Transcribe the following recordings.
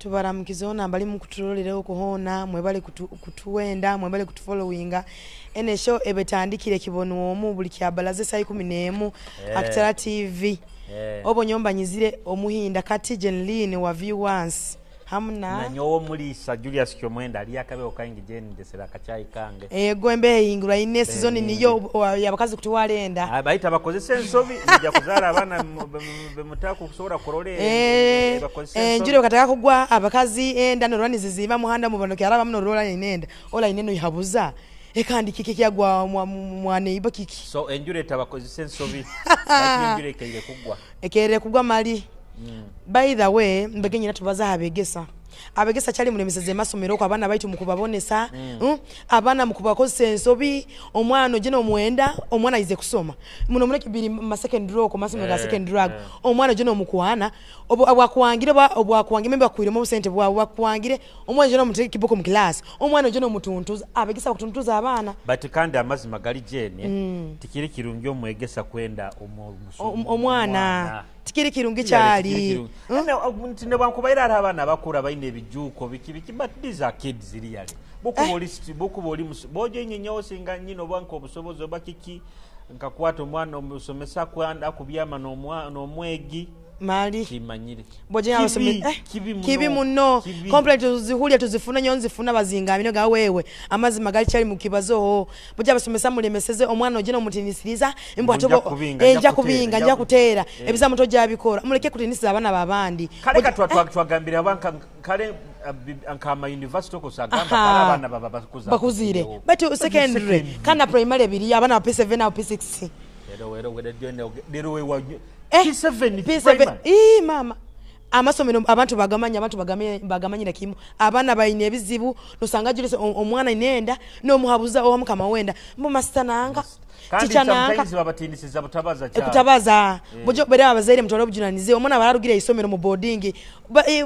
Tubaramukizeho nambali mukuturolereho kuhoona, mwebale kutuwenda, mwebale kutufollowinga. Ene show ebetandikire kibonwomu buli kyabalaza esaha 11 Akitara TV. Obo nyombanyizire omuhinda kati Jenlin wa V1 hamu na Nanyowe omuliisa Julius Kyomwenda ali akabeho kaingi Jane ndesera akacai kange. Ego embeho ehingurwa ine sizoni niyo yabakazi kutwara enda. Baitu abakozesa ensobi nija kuzaara abaana bemutakusobora kurora bakozesa ensobi. Enjura ekataka kugwa abakazi enda norora nizizimba muhanda mubano kyarabamu norora ine enda ola ine noihabuza ekandi kiki kyagwa mwaneiba kiki. So enjura etabakozesa ensobi baitu enjura ekaire kugwa. Ekerere kugwa mali. By the way, mbegenyera tubaza abegesa. Abegesa kyali mulemeseze emasomero okwo abaana baitu mukubabonesa, abaana mukubakozesa ensobi, omwana oje nomwenda, omwana aize kusoma. Muno muno biri mu secondary okwo, masomero ga secondary ago. Omwana oje nomukwana, obwakwangire obwakwangire maybe bakwiremu obusente bwawe, bwakwangire, omwana oje nomuteka ekiboko mu class, omwana oje nomutuntuza, abegesa bakutuntuza abaana. But kandi amazima gali Jane, tikiri kirungi omwegesa kwenda omwana. Tikiri kirungi kyali. Nti nebwankubaire hariho abaana abakura baine ebijuuko biki biki, but these are kids really. Bokuba oli bojo inyenyeho singa nyina oba nk'obusobozi oba kiki, nkakwata omwana omusomesa akubyama n'omwegi. Mali. Kimanyire. Boje Kibi, kibi muno. Complaint tuzihulya tuzifuna nyo nzifuna bazingamino ga wewe. Amazima gali kyali mukibazoho. Boje abasomesa mulemeseze omwana oje nomutinisiriza, mbwa tobo nja kubinga, nja kuteera. Ebizamu tojja bikora. Muleke kutinisiza abaana babandi. Kale ka twagambira abanka kale nkama university okusagamba kale abaana baba bakuza. Bakuzire. But secondary kana primary biri abaana ba P7 na P6. Lero wewa P7 P7. Ii mama. Amasomero abantu bagamanya, abantu bagamanyira kimu. Abaana bayina ebizibu nosanga Julius omwana inenda nomuhabuza owa mukama wenda. Mbu masita nanga. Ticha nanga. Babatinisiza butabaza cha. Kutabaza. Bojo bere abazaire mutwara obujunanize. Omwana bararugira isomero mu boarding.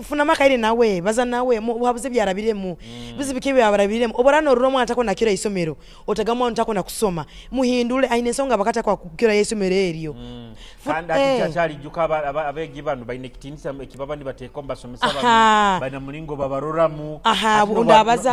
Funa makaire nawe, baza nawe, muhabuze byarabiremu. Bizibu kibi byarabiremu. Oborano ruro omwana takona kira isomero. Otagamwa ntakona kusoma. Muhindule aine ensonga bakata kwa kira isomero eryo. Kandi ati kyali juka abegi bano baine kitinisa ekibaba nibateeka mbasomesa bano baina mulingo babaroramu.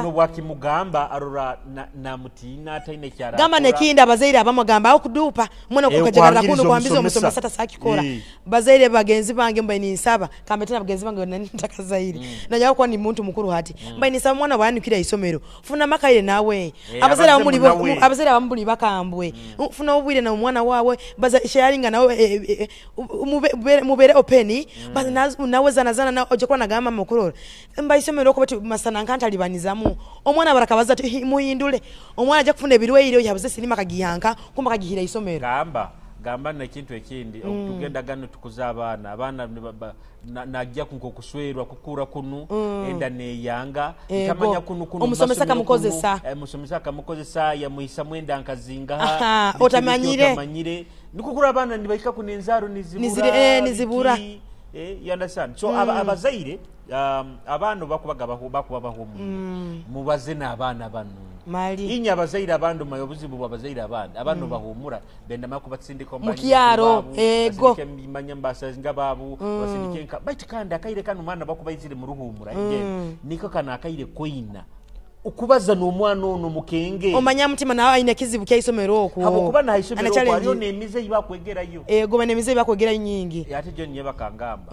Nobwakimugamba arora namutiina ataine kyara. Gamba nekinda abazaire abamugamba aho kudupa mwana okukajagara kuno kwambiza omusomesa tasakikora. Bazaire bagenzi bange mbaine nsaba kambetena bagenzi bange ntakazaire. Najya kwa ni muntu mukuru hati. Mbaine nsaba mwana wanikira isomero. Funa makaire nawe. Abazaire abamuli abazaire abamuli bakambwe. Funa obwire na omwana wawe baza sharinga nawe mubere open nawe zana zana na oje kwa nagamba mukurora. Mba isomero ko bati masana nkantalibanizamu. Omwana barakabaza muhindule. Omwana aje kufuna ebirweire yabuze silima kagihanka kumba kagihira isomero. Gamba nekintu ekindi tugenda gano tukuza abaana abaana najja kunko kuswerwa kukura kunu enda neyanga ntamanya kunu kunu omusomesa kamukozesa musomesa kamukozesa yamuhisa mwenda nkazinga otamanyire nikukura abaana nibaika kunenzaro nizibura nizibura you understand. So abazaire abaana bakubaga bakuba baho mubaze n'abaana bano mali inya abazaire abandu mayobuzibu bwabazaire abandi abantu bahumura benda makubatsindika mukyaro ego manya mbasazinga babu basindike nka baitu kandi akaire kanu mwana bakubaizire mu ruhumura niko kana akaire koina ukubaza n'omwana ono mukenge omanya mutima nawe aine kizibu kya isomero okwo habokuba na isomero okwo ariyo nemize ibakwegerayo ego banemize ibakwegerayo nyingi ate jo nye bakangamba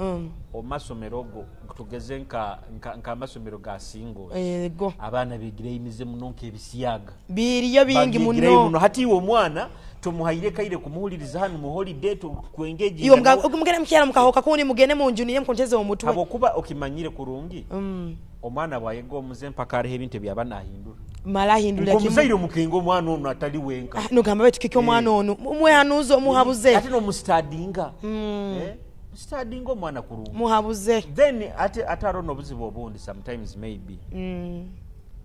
omasomero go tugeze nka nka amasomero ga singo ego abaana bigira imize muno nk'ebisiyaga biriyo bingi muno hati iwe omwana tumuhaire kaire kumuhuliriza hano mu holiday tukwengeje iwe mugende mukyalo mukahoka kuni mugende munjuniye mukonteze omutwe habokuba okimanyire kurungi omwana bwayega omuze mpaka hariho ebintu ebyaba nahindura mala ahindura kimwe omuzaire omukenga omwana ono atali wenka nogamba betu kiki omwana ono mwehanuzo omuhabuze ate n'omustadinga stadinga omwana kurungi muhabuze then ate ate n'obuzibu obundi sometimes maybe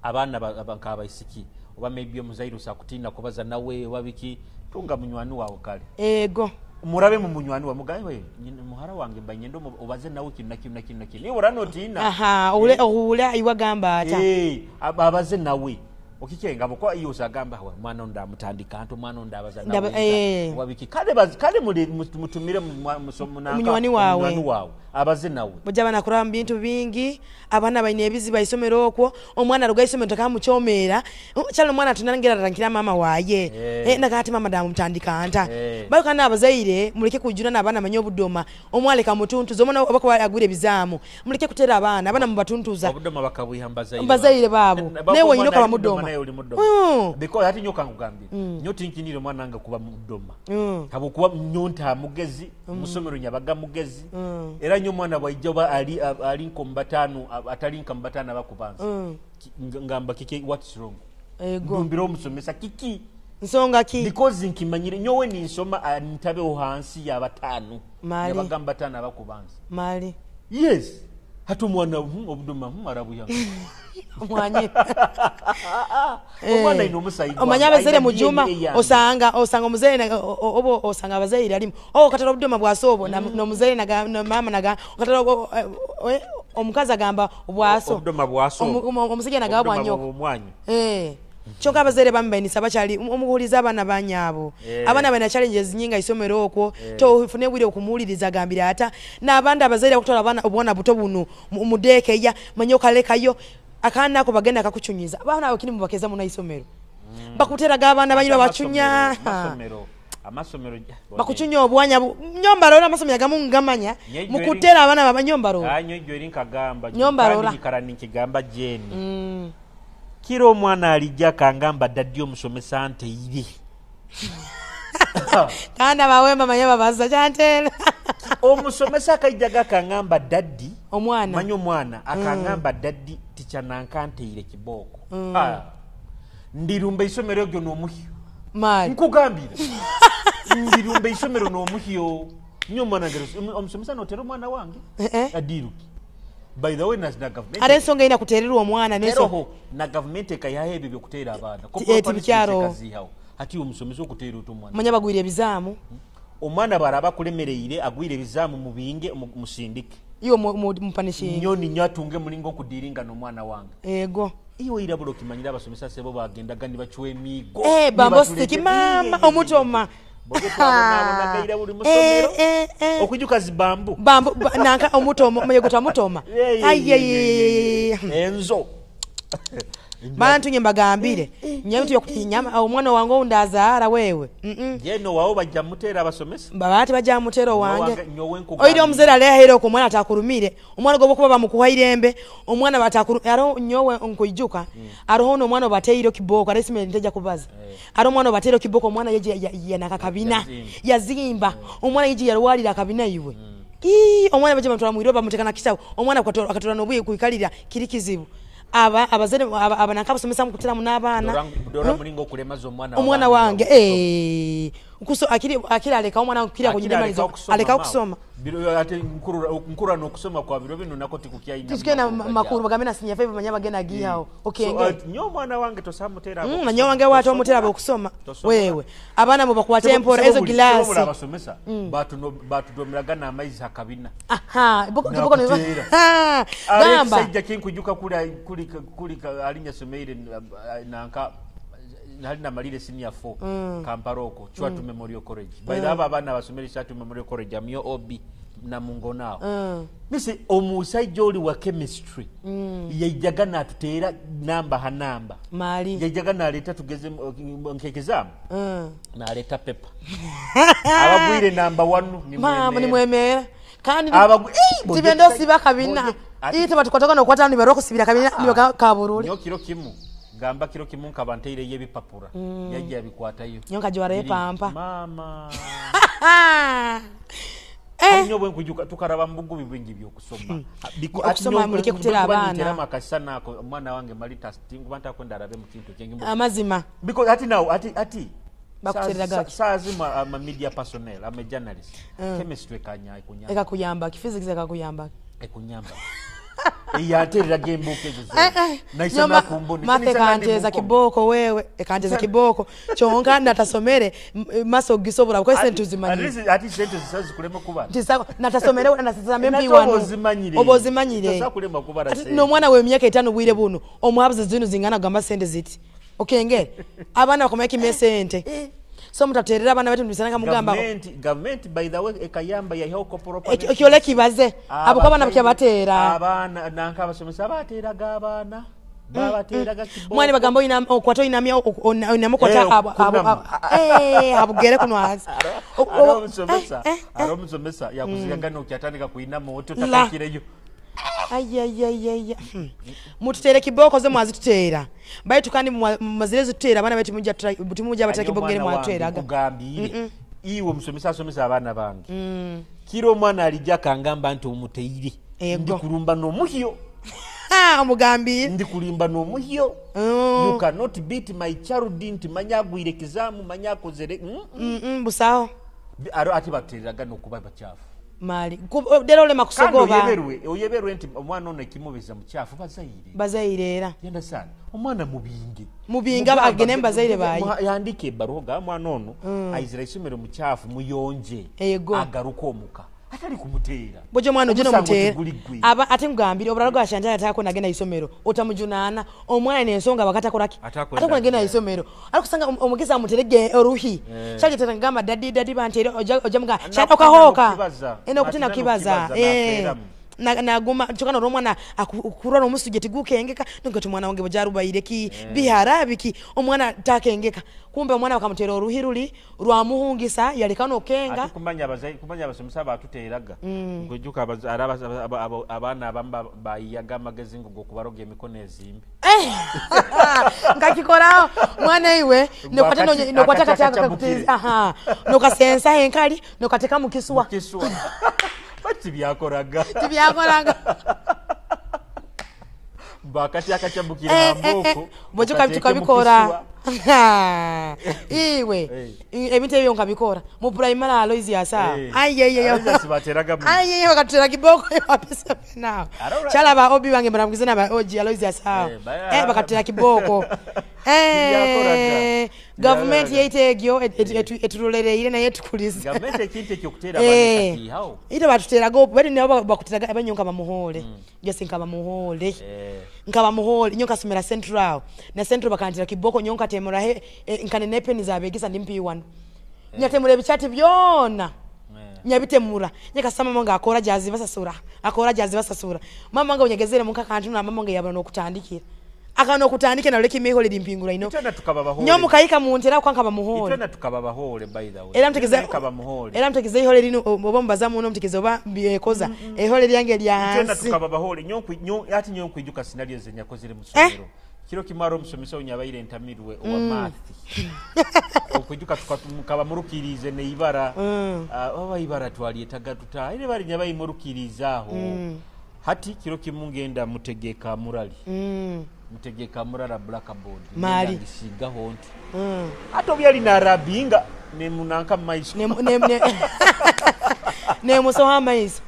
abaana nk'abaisiki oba maybe omuzaire osakutina kubaza nawe oba biki tunga munywani wawe kale ego murabe mu munywani wa mugawe muhara wange mbanyendo obaze nawe kinu na kinu na kinu na kinu niwe uranotina aha ule ohula iwagamba ata abaze nawe. Okikenga bukwa iyo osagamba wa mwana ondo amutandika nti omwana ondo abaza Ndaba- eh. wabiki kale kale muli mutumire Munywani wawe. Munywani wawe abaze nawe. Bujja abaana kuraba mu bintu bingi, abaana balina ebizibu aisomero okwo, omwana aruga aisomero takamukyomera kyali omwana tunangera nkira mama waye. Nakati mama damutandika nta. Bayo kandi abazaire muleke kujuna n'abaana manye obudoma, omwaleka mutuntuza omwana oba agwire ebizaamu, muleke kutera abaana, abaana mubatuntuza. Obudoma bakabwiha mbazaire Mbazaire baabo. Naye wenyini okaba mudoma. Naye oli mudoma. Because ati nyoka nkugambire, nyo tinkinire omwana nga kuba mudoma. Habwokuba nyo nta mugezi, musomero nyabaga mugezi. Era nyo omwana bw'ajja oba ali nko mu bataano, atali nka mu bataano abakubanza. Ngamba kiki, what's wrong? Ego. Ndumbira omusomesa kiki? Nsonga ki? Because nkimanyire nyowe ninsoma ntabeho hansi ya bataano. Mali. Nyabaga mu bataano abakubanza. Mali. Yes. Hati omwana, obudoma, arabuya. Omwanye. Omwana ino omusaayi gwange, Omanye abazaire alina mujuma, DNA yange. osanga omuzaire na, obo osanga abazaire alimu. Oh, katala obudoma bwaso obwo, n'omuzaire naga, no mama naga, katala omukazi agamba bwaso. Obudoma bwaso. Omusajja naga Obudoma bwanyoko. bw'omwanyi. Kyokka abazaire bambi bainisa bakyali, omuwuliza abaana banyaabo. Abaana balina challenges nyingi isomero okwo. Tofune bwire okumuwuliriza agambire ata. N'abandi abazaire bakutwala abaana obwana buto buno mu daycare, manye okalekayo. Akaana ako bagenda kakucunyiza. Abaana abo kini mubakeza muno isomero. Bakuteraga abaana banyirwa bacunya. Amasomero, Bakucunya obwanya nyombalo era amasomero agamu ngamanya. Nyejo Mukutera abaana baba nyombalo. Ah, nyejo eri nkagamba, Nyombalo kandi ora. nkikara ninkigamba Jane. Kiro omwana alijja akangamba daddy omusomesa nteire. Kandi abawemba manye babaza kyantera. Omusomesa akajjaga akangamba daddy. Omwana. Manye omwana akangamba daddy tica nanka nteire kibooko. Ndirumba isomero eryo n'omuhyo. Mali. Nkugambira. Ndirumba isomero n'omuhyo. Nnyo omwana ngero, omusomesa n'otera omwana wange? Adiruki. By the way, na government. Ate ensonga erina kuteererwa omwana n'enso- Teroho, na government ekayihaho ebyo by'okuteera abaana. Corporal punishment Tibikyaro. ekaziihaho. Ati omusomesa okuteera ota omwana? Manya bagwire ebizaamu. Omwana bw'araba akulemereire, agwire ebizaamu mubinge, musindike. Iwe mupanishinge. Nnyo ninyo atunge mulingo okudiiringa n'omwana wange. Ego. Iwe irabula okimanyira abasomesa sebo bagendaga ne bacwa emiigo. Bambo Ne batulete- stick, mama, omutoma. Bwe twabonaabonagaira buli musomero. Okujuka zi bambu. Bambu, nanka omutoma, omuye gutwa mutoma. Ai, ai, ai, ai, ai. Enzo. Bantu nye mbagambire. Nye mtu yokunyama, omwana wange ondazaara wewe. Yeno wao bajja mutera abasomesa. Babati bajja mutera wange. Nyowe nkugambire. Oire omuzera alehera okwo omwana atakurumire. Omwana gobo kuba bamukuhairembe, omwana batakuru, aro nyowe nkuijuka. Aroho no omwana bateiro kiboko, aresime nteja kubaza. Aro omwana bateiro kiboko, omwana yeje yanaka kabina. Yazimba. Yazimba. Omwana yeje yarwalira kabina iwe. Ii, omwana baje bamutwala mwiro bamutekana kisawo. Omwana akatora nobuye kuikalira kiri kizibu. Aba, abazere, aba, aba nanka basomesa mukutera munabana. Dora mulingo okulemaza omwana Omwana wange. wange, Kuso, akiri, akiri aleka omwana wange kukira Akiri kunyuma aleka malizo. okusoma Aleka mawe. okusoma. Biro, ate nkura n'okusoma kwa biro bino nako tikukyayina Tikukyayina makulu makulu, gajja. bagambe na sinya five manya bagenda gihawo. Okenge. So, nyo omwana wange tosamutera abo Nyo wange wato omutera abo okusoma. Tosobola. Wewe. Abaana bo bakwate empora, ezo Sebo gilasi. abasomesa, batudomeraga n'amazzi akabina. Aha, kiboko ne Nakuteera. Ha, Alex gamba. Sajja kinkujuka kuli, kuli, alinya someire, nanka, nali namalire senior 4, Kampala okwo, Chwatu Memorial College. By the way, abaana abasomere Chwatu Memorial College, amyo OB Namungo naawo. Nise omusajja oli wa chemistry, yajjaga n'atuteera namba ha namba. Mali. Yajjaga n'aleeta tugeze nkekezaamu. N'aleeta paper. Abagwire namba 1 ni Mama, mwemera. ni mwemera. Kandi tibendo siba kabina. Ati Ii tebatukwatagana okwata ni baroko sibira kabina, ni baka kaburuli. Nyo kiro kimu. Gamba kiro kimu nkaba nteireyo ebipapula. Yajja abikwatayo. Nyo nkajwara Biri, epampa. Mama. Nnyo bwe nkujuka tukaraba mu bugubi bwingi by'okusoma. Okusoma muleke kutera abaana. Niteramu akasana ako, omwana wange Marita, tinkuba ntakwenda arabe mu kintu kyengi. Amazima. Because ati now, ati, ati. Bakuterera gaki? Saa zimu, I'm a media personnel, I'm a journalist. Chemistry ekanya, ekunyamba. Ekakuyamba, physics ekakuyamba. Ekunyamba. Eyanterera gembuka ezo zonna. Naisa Nyoma, nakumboni. Mathe Kanisa nandi ekanteza mukono. kiboko wewe, ekanteza kiboko. Kyonka natasomere, maso gisobola, kuko sente tuzimanyire. Ati sente zisazi kulema kubala. Nti natasomere, natasomere Nato mpi wano. ozimanyire. Oba ozimanyire. Tosobola kulema kubala Ati sente. n'omwana we emyaka 5 bwire buno, omwabuze zino zingana kugamba sente ziti. Okengere abaana bakomaya kima esente. So mutaterera abaana baitu nibisana mugamba Government by the way ekayamba yahiho corporal ekyole kibaze abo kwa abaana bakyabateera. Abaana nanka abasomesa bateeraga abaana, babateeraga kiboko. Mwani bagamba oyina okwata oyinamya oyinamu okwata abugere kuno hasi. Ari omusomesa yakuzigaga nokyatandika kuinama otyo takakireyo. Ayayayaya, mututere kiboko zo mwazituteera, baitu kandi mumazire zituteera abaana baitu timujja batera kiboko ngeri mwatuteraga. Nkugambire iwe omusomesa asomesa abaana bange, kiro omwana alijja akangamba nti omuteire, ndikulumba n'omuhyo. Omugambire. Ndikulimba n'omuhyo. You cannot beat my child nti manya agwire kizamu, manya akozere. Busaho. Ate batereraga n'okuba bakyafu. Mali dera olema kusogoba. Kandi oyeberwe nti omwana ono ekimubiza mukyafu bazaire. Bazaire era. You understand? Omwana mubinge. Mubinge agende mbazaire bayi. Yandike ebbaruha ga mwana ono aizira isomero mukyafu muyonje. Agaruka omuka. Atali kumuteera. Bojo mwana ojeno muteera. Aba ate ngambire obulalo gwa shanja atako nagenda isomero otamujunana omwana n'ensonga bakata koraki. Atako nagenda isomero. Alikusanga omugeza amuterege oruhi. Chaje tangamba dadi dadi bantere oja mga shaka okahoka. Eno kutina kibaza. Naguma chokana romwana akurwa nomusuje tigukengeka nongati mwana wange bojarubaire ki biharabiki omwana takengeka kumbe omwana bakamutera oruhi ruli rwamuhungisa yalekano kenga. Ati kumanya abazai kumanya abasomesa batuteraga nkujuka abaana abamba bayiyaga amagezi ngo gokubaroga emikono ezimbi. Ngakikorao mwana iwe nokwata kataka aha nokasensa enkali nokateka mukiswa mukiswa. Tibyakoraga. Tibyakoraga. Bakati akachabukira amboko. Bojoka tukabikora. Iwe ebintu ebyo nkabikora. Mu primary Aloysius asa. Ayeyeye. Ayeyeye bakatera kiboko wapesa nao. Chala ba obi wange mbaramugizana ba oji Aloysius asa. Bakatera kiboko. Government yeitegyo eturolereire naye tukuliza. Government ekintu ekyokutera abana kati hao. Ite batuteraga bali nabo bakuteraga abanyonka bamuhole. Jose nkaba muhole. Nkaba muhole nyonka somera central. Na central bakantira kiboko nyonka temura he nkane nepeni zabegisa ndi mp1. Nyatemura ebichati byona. Nyabitemura. Nyakasama mama akora jazi basasura. Akora jazi basasura. Mama nga unyegezere muka kantu na mama nga yabona nokutandikira. Akano kutandike na leki mihole dimpingura ino. Itona tukaba bahole. Nyomu kayika muntera kwa nkaba muhole. Itona tukaba bahole by the way. Era mtekeze nkaba muhole. Era mtekeze ihole lino oba mbazamu no mtekeze oba mbiekoza. Ehole lyange lya hansi. Itona tukaba bahole. Nyonku ati nyonku ijuka scenario zenye kozire musomero. Kiro kimaro musomesa onyabaire ntamirwe owa math. Okujuka tukaba murukirize ne ibara. Oba ibara twalietaga tuta. Ile bari nyabayi murukiriza aho. Hati kiro kimungenda mutegeka murali. Mutegeka murara blackboard. Mali. Ngisigaho nti. Ate byali na rabinga ne munanka maiso. Ne ne musoha maiso.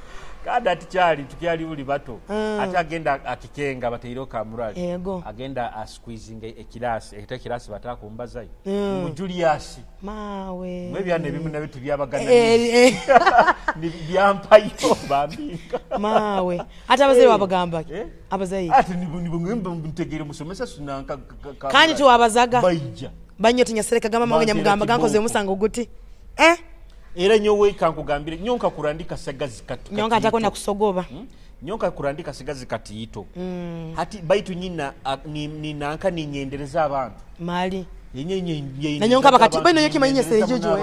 Kada tikyali tukyali buli bato. Ate agenda akikenga bateiro ka murali. Ego. Agenda a squeezing ekilasi, ekita kilasi batakumbazayo. Mu Julius. Mawe. Mwe byane bimu na bitu byabagana. Ni byampayo bambinga. Mawe. Ate abazayi wabagamba. Abazayi. Ate nibungimba ntegere musomesa sunanka. Kandi tuwabazaga. Baija. Banyo tinyasereka gamba mama nyamugamba gankoze musango guti. Era nyowe kankugambire nyonka kurandika sagazi kati. Nyonka atakona kusogoba. Nyonka kurandika sagazi kati ito. Hati baitu nyina ni nanka ninyendereza abantu. Mali. Yenye Na nyonka bakati bino yokimanyi sejuju.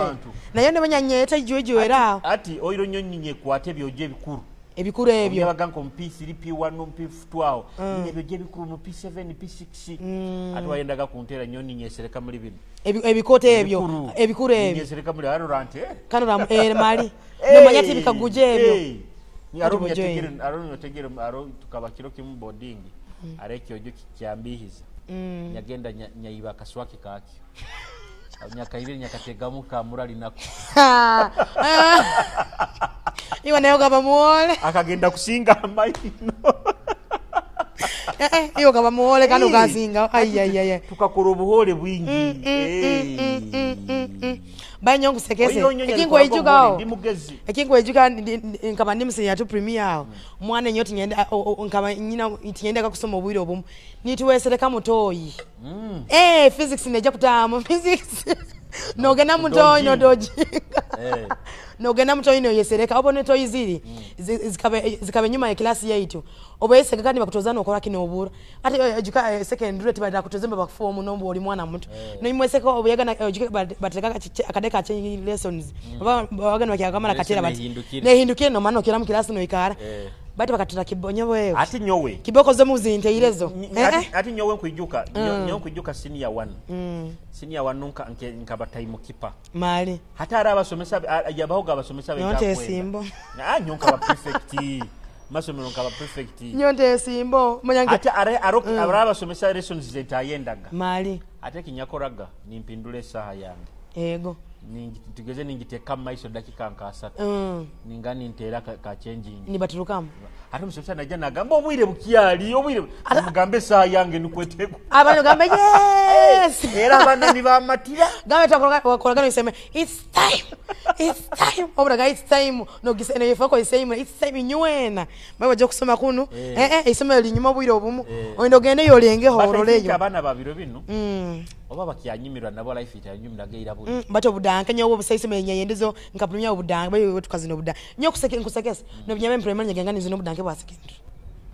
Na yone banyanyeta juju era. Ati oiro nyonyi kwate byoje bikuru. Ebikuru ebyo. Yabaga nko P3 P1 P2 aho. Nyine byoje bikuru mu P7 P6. Ati wayendaga kuntera nyoni nyesereka muri bino. Ebikote ebyo. Ebikuru ebyo. Nyesereka muri arorante. Kano ra mali. No manyati bikaguje ebyo. Ni aro nyategere aro tukabakiro kimu boarding. Areke ojo kikyambihiza. Nyagenda nyayiba kaswaki kaki. Nyakaibiri nyakategamu kamurali nako. Iwa nayo gaba muole. Akagenda kusinga amaino. Iwa gaba muole kano kasinga. Ai ai ai. Tukakora obuhole bwingi. Banyo nkusekese. Oyo nyonya Ekingu alikoraga ejuka obuhuri, aho. ndi mugezi. Ekingu ejuka nkaba ndi musinya tu premier aho. Omwana enyo tingenda nkaba nyina tingenda kusoma obwire obumu. Nituwesereka mutoyi. Physics neja kutamu physics. Nogenda mutoyi Dodging. nodojinga. Eh. Nogenda mutoyi noyesereka obo netoyi ziri zikabe nyuma ya class yaitu. Obo yeseka kandi bakutoza nokora kino obura. Ate ejuka secondary tibada kutoza mba bakufomu nombo oli mwana muto. Noimweseka obuyagana ejuka batereka akadeka change lessons. Baba bagana bakyagamala Lesson katera bati. nehindukire. Nehindukire no mano kira mu class no ikara. Bati bakatera kibonyo wewe. Ati nyowe. Kiboko zo muzinteirezo. Ati nyowe nkwijuka, nyowe nkwijuka senior 1. Senior 1 nka nkaba time keeper. Mali. Hata ari abasomesa yabahoga abasomesa Nyonte betakwenda. esimbo. Ah, nyo nkaba prefect. Masomero nkaba prefect. Nyonte esimbo. Manyange. Ate are aro abasomesa lessons zetayendaga. Mali. Ate kinyakoraga nimpindule esaha yange. Ego. Tugeze ningiteka maiso dakika nka asatu. Ninga nintera ka changing. Nibaturukamu. Ate omusomesa najja nagamba obwire bukyali, obwire mugambe esaha yange nikweteko. Abantu gambe yes. Era abaana nibamatira. Gambe twakoragana iseme it's time. It's time. Oburaga it's time. No gise no yefako iseme it's time inywena. Baba je kusoma kuno. Isomero linyuma obwire obumu. Oyendo gende yolenge But I think horoleyo. abaana babiro bino. Oba bakyanyumirwa nabo life itanyumiraga era buli. Bato budanka nyowo busaise menya yendezo nkapulumya obudanka bayo tukazina obudanka. Nyo kuseke nkusekesa. No binyame primary nyagenga nizino obudanka bwa secondary.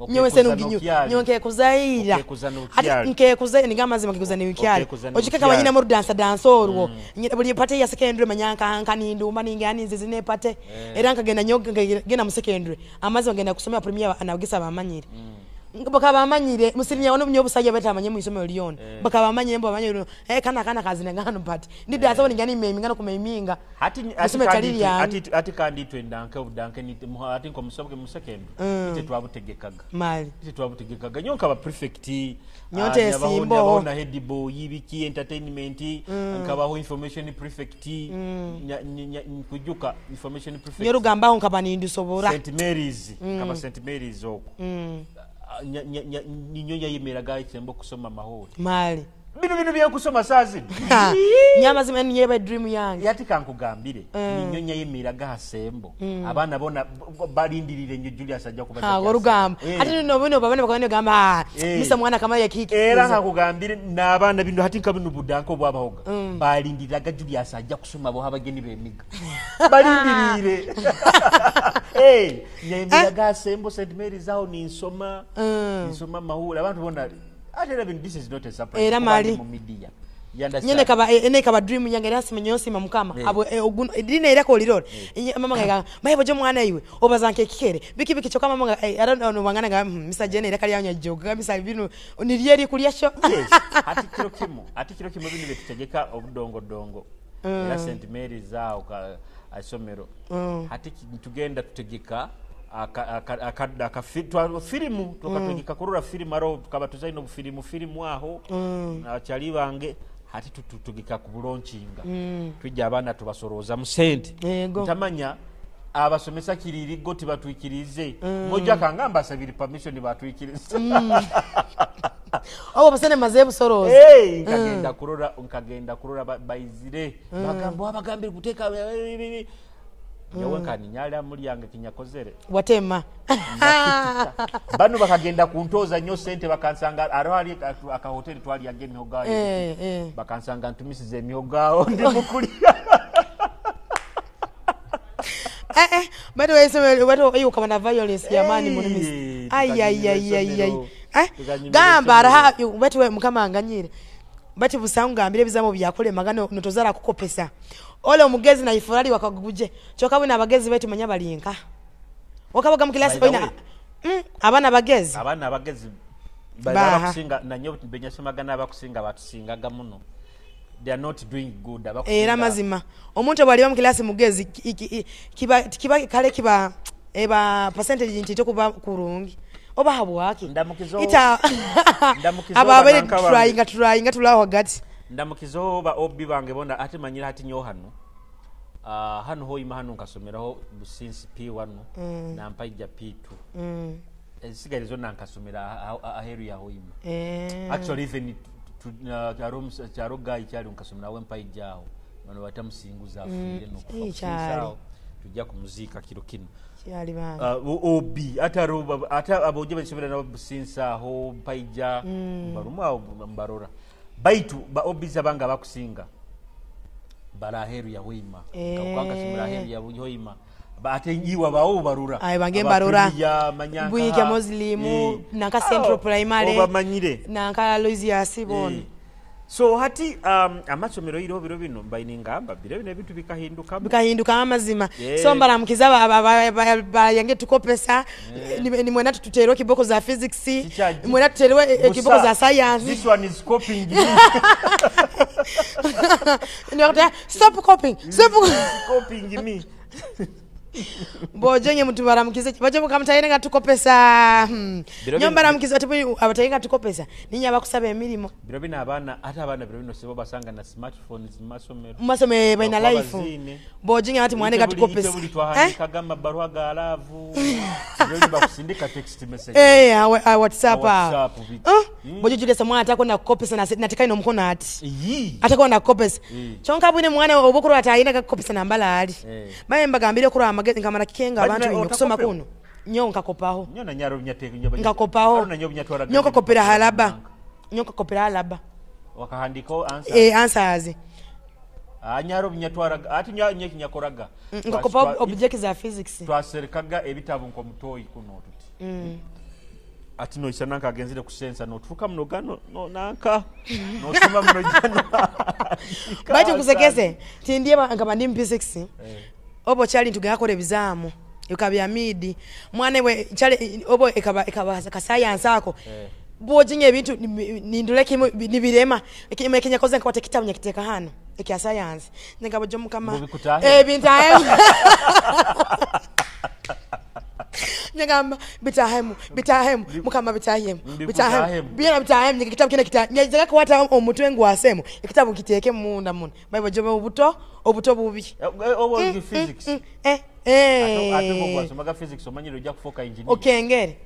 Nyowe senu ginyu. Nyo nkekuzaira. Okekuza n'okyali. Ate nkekuzaira ninga amazima nkekuza n'okyali. Okekuza n'okyali. Ojikeka banyina mu dansa dance olwo. Buli pate ya secondary manyanka nka nindumba ninga ninzizi ne pate. Era nkagenda nyo genda mu secondary. Amazima ngenda kusomera premier anagisa bamanyire. Bakaba bamanyire musirinya ono nyo busajja betamanye mu isomero lyona. Bakaba bamanyire mbo bamanyire kana kana kazina ngano pate. Ndi dansa ni ngani memi ngano kumeminga. Ati Musome kandi tali yange. ati kandi twendanke obudanke ni ati nko musoboke mu secondary. Ite twabutegekaga. Mali. Ite twabutegekaga nyo nkaba prefect. Nyonte esimbo. Nyabaho na head boy biki entertainment nkabaho information prefect. Nkujuka information prefect. Nyo rugambaho nkaba nindusobora. St Mary's nkaba St Mary's okwo. Ninyo yayemeraga isembo kusoma mahoro. Mali. Bino bino byenkusoma saazi. Nyama zima niye dream yange. Yati kankugambire ninyo yayemeraga hasembo. Abaana bona balindirire nnyo Julius ajja kubaza. Ha orugamba. Ati no bino babana bakabane gamba. Misa mwana kama ya kiki. Era nkakugambire n'abaana bino hati nka bino budanko bwabahoga. Balindiraga Julius ajja kusoma bo abageni bemiga. Balindirire. Nyayemeraga hasembo St Mary's aho ninsoma. Ninsoma mahoro abantu bona. Ate era this is not a surprise. Era mali. Mu media. You understand? Nyene kaba ene kaba dream yange era simenyo sima mukama. Abo dina era ko lirore. Mama nga maye bojo mwana iwe obazanke kikere. Biki biki choka mama nga I don't know wangana nga Mr Jene era kali yanya joga Mr bino nirieri kulya sho. Yes. Ati kiro kimu. Ati kiro kimu bino betutegeka obudongo dongo. Era St Mary's aho ka isomero. Ati tugenda tutegeka filimu tukategeka kurura filimu aro tukaba tuzaino filimu aho abakyali bange hati tutugika ku bulonkinga tujja abaana tubasoroza mu sente ntamanya abasomesa kiririgo tibatwikirize mojja kangamba asabiri permission batwikirize obo basene maze busoroza nkagenda kurora baizire bagamba abagambire kuteka nyowe nkaninyala muri yange kinyakozere watema bano bakagenda kuntoza nnyo sente bakansanga aro hari aka hotel twali yage emihogo bakansanga ntumisize emihogo aho ndi mukulya bado wese bado ayo kama na violence ya mani munimisi ay ay ay ay ay gamba araha batu mukama anganyire bati busangu gambire bizamo byakole magano notozara kukopesa ole omugezi na ifurali wakaguje choka bwe nabagezi betu manya balinka wakabaga mu class oyina abana bagezi bakusinga nanyo benyasomagana abakusinga batusingaga muno. They are not doing good. Era mazima omuntu bwali mu class mugezi kiba kiba kale kiba eba percentage nti tokuba kurungi oba habwaki ita aba bere trying tulaho hagati ndamukizo ba obi bange bona ati manyira hati nyo hano hano hoima hano nkasomeraho since P1 na mpaija P2 ezisigale zonna nkasomera aheru ya hoima actually even charo guy kyali nkasomera we mpaija aho Bano batamusinguza afiire nokufa. Eh, Businsa kyali. awo tujja kumuziika kiro kino. Kyali bambi. Obi ate ate aboje basobera nabo Businsa aho mpaija barumu awo mbarora baitu ba obis abanga bakusinga baraheru ya Hoima. Kakanga simuraheru ya Hoima. Ate iwa bawo barura. Aye, bange Aba mbarora. Premier, Manyanka, Bwike Muslim, nanka Central Primary. Obamanyire. Nanka Aloysius bona. So hati amasomero iro biro bino mbaine ngamba biro bino ebintu bikahinduka. Bikahinduka amazima. Yeah. So mbaramukiza bayange tukopesa ni mwena tuterwe kiboko za physics, Teacher, mwena tuterwe Busa, kiboko za science. This one is copying me. Ni stop copying, stop Copying me. Bojenye mtu baramukize baje mukamutayine nga tukopesa. Biro Nyo mbaramukize ati abatayenga tukopesa ninya abakusaba emirimu. Biro bino abaana ate abaana biro bino sebo basanga na smartphones mu masomero. Mu masomero balina Bakuba life. baziine. Bojenye ati mwane Ite gatukopesa. buli twahandikaga amabaluwa ga laavu. Biro bino bakusindika text message. Eh, WhatsApp. WhatsApp biki. Boje Julius mwana atakwenda kukopesa na natika ino mukono ati. Iyi. Atakwenda kukopesa. Kyonka bwine mwana obukuru atayina gakukopesa nambala ali. Baye mbagambire kuri amagezi nkamara kikenga Bati abantu na- bino kusoma otakopewa? kuno. Nyo nkakopaho. Nyo na nyaro nyate nyo Nkakopaho. Aro na nyo nyatwara. Nyo nkakopera halaba. Nyo nkakopera halaba. Wakahandika answers. Eh, answers. Anyaro nyatwara ati nyo nyo kinyakoraga. Nkakopa object za physics. Twaserekaga ebitabo nko mutoyi kuno tuti. Ati no isana nkagenzire kusensa noturuka muno gano no nanka nosoma muno jano. Baitu nkusekese tindiye nkaba ndi mu physics. Obo chali ntugakora ebizaamu ekaba midi mwana we chali obo ekaba ekaba ka science ako. Bwojinya ebintu nindule kimu nibirema ekenya koze nkwata kitabu nyakiteka hano ekya science ngabo jo mukama Bubikutahe? Ebintu nyagamba bitahemu bitahemu mukama bitahemu bitahemu Mbikutahemu. byana bitahemu ekitabu kina kita nyazaga kwata omutwe ngwasemu ekitabu kiteeke munda muno bible jo obuto obuto bubi. Obo physics. Eh. Ate ngo gwasomaga physics omanyire ojja kufuuka engineer. Okengere.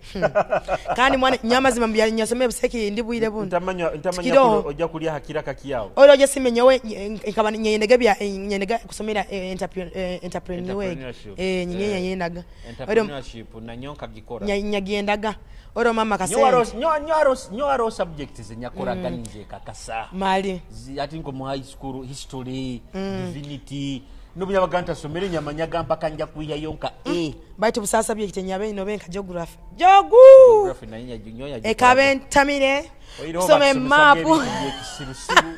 Kandi mwana nyamazima nyasomeye buseki ndi bwire buno. Ntamanya ntamanya Kiroho. kulo ojja kulya hakira kakiyawo. Olo je simenya we nkaba nyenega bya nyenega kusomera entrepreneur. Entrepreneurship. Nyenye nyendaga. Olo Entrepreneurship na nyonka gikora. nyagendaga. Olo mama Nyo waro kasente. nyo nyo waro nyo waro subject zenyakoraga nje kakasa. Mali. Ati nko mu high school history, divinity n'obunyabaga ntasomere nyamanyaga mpaka nja kwihayo nka A. Baitu busasa bye kitenyabe ino benka geography. Jogu. Geography nayo nyo yagikoraga. Ekabe ntamire. Oyireho Kusoma batusomesa mapu. ebintu by'ekisirusiru.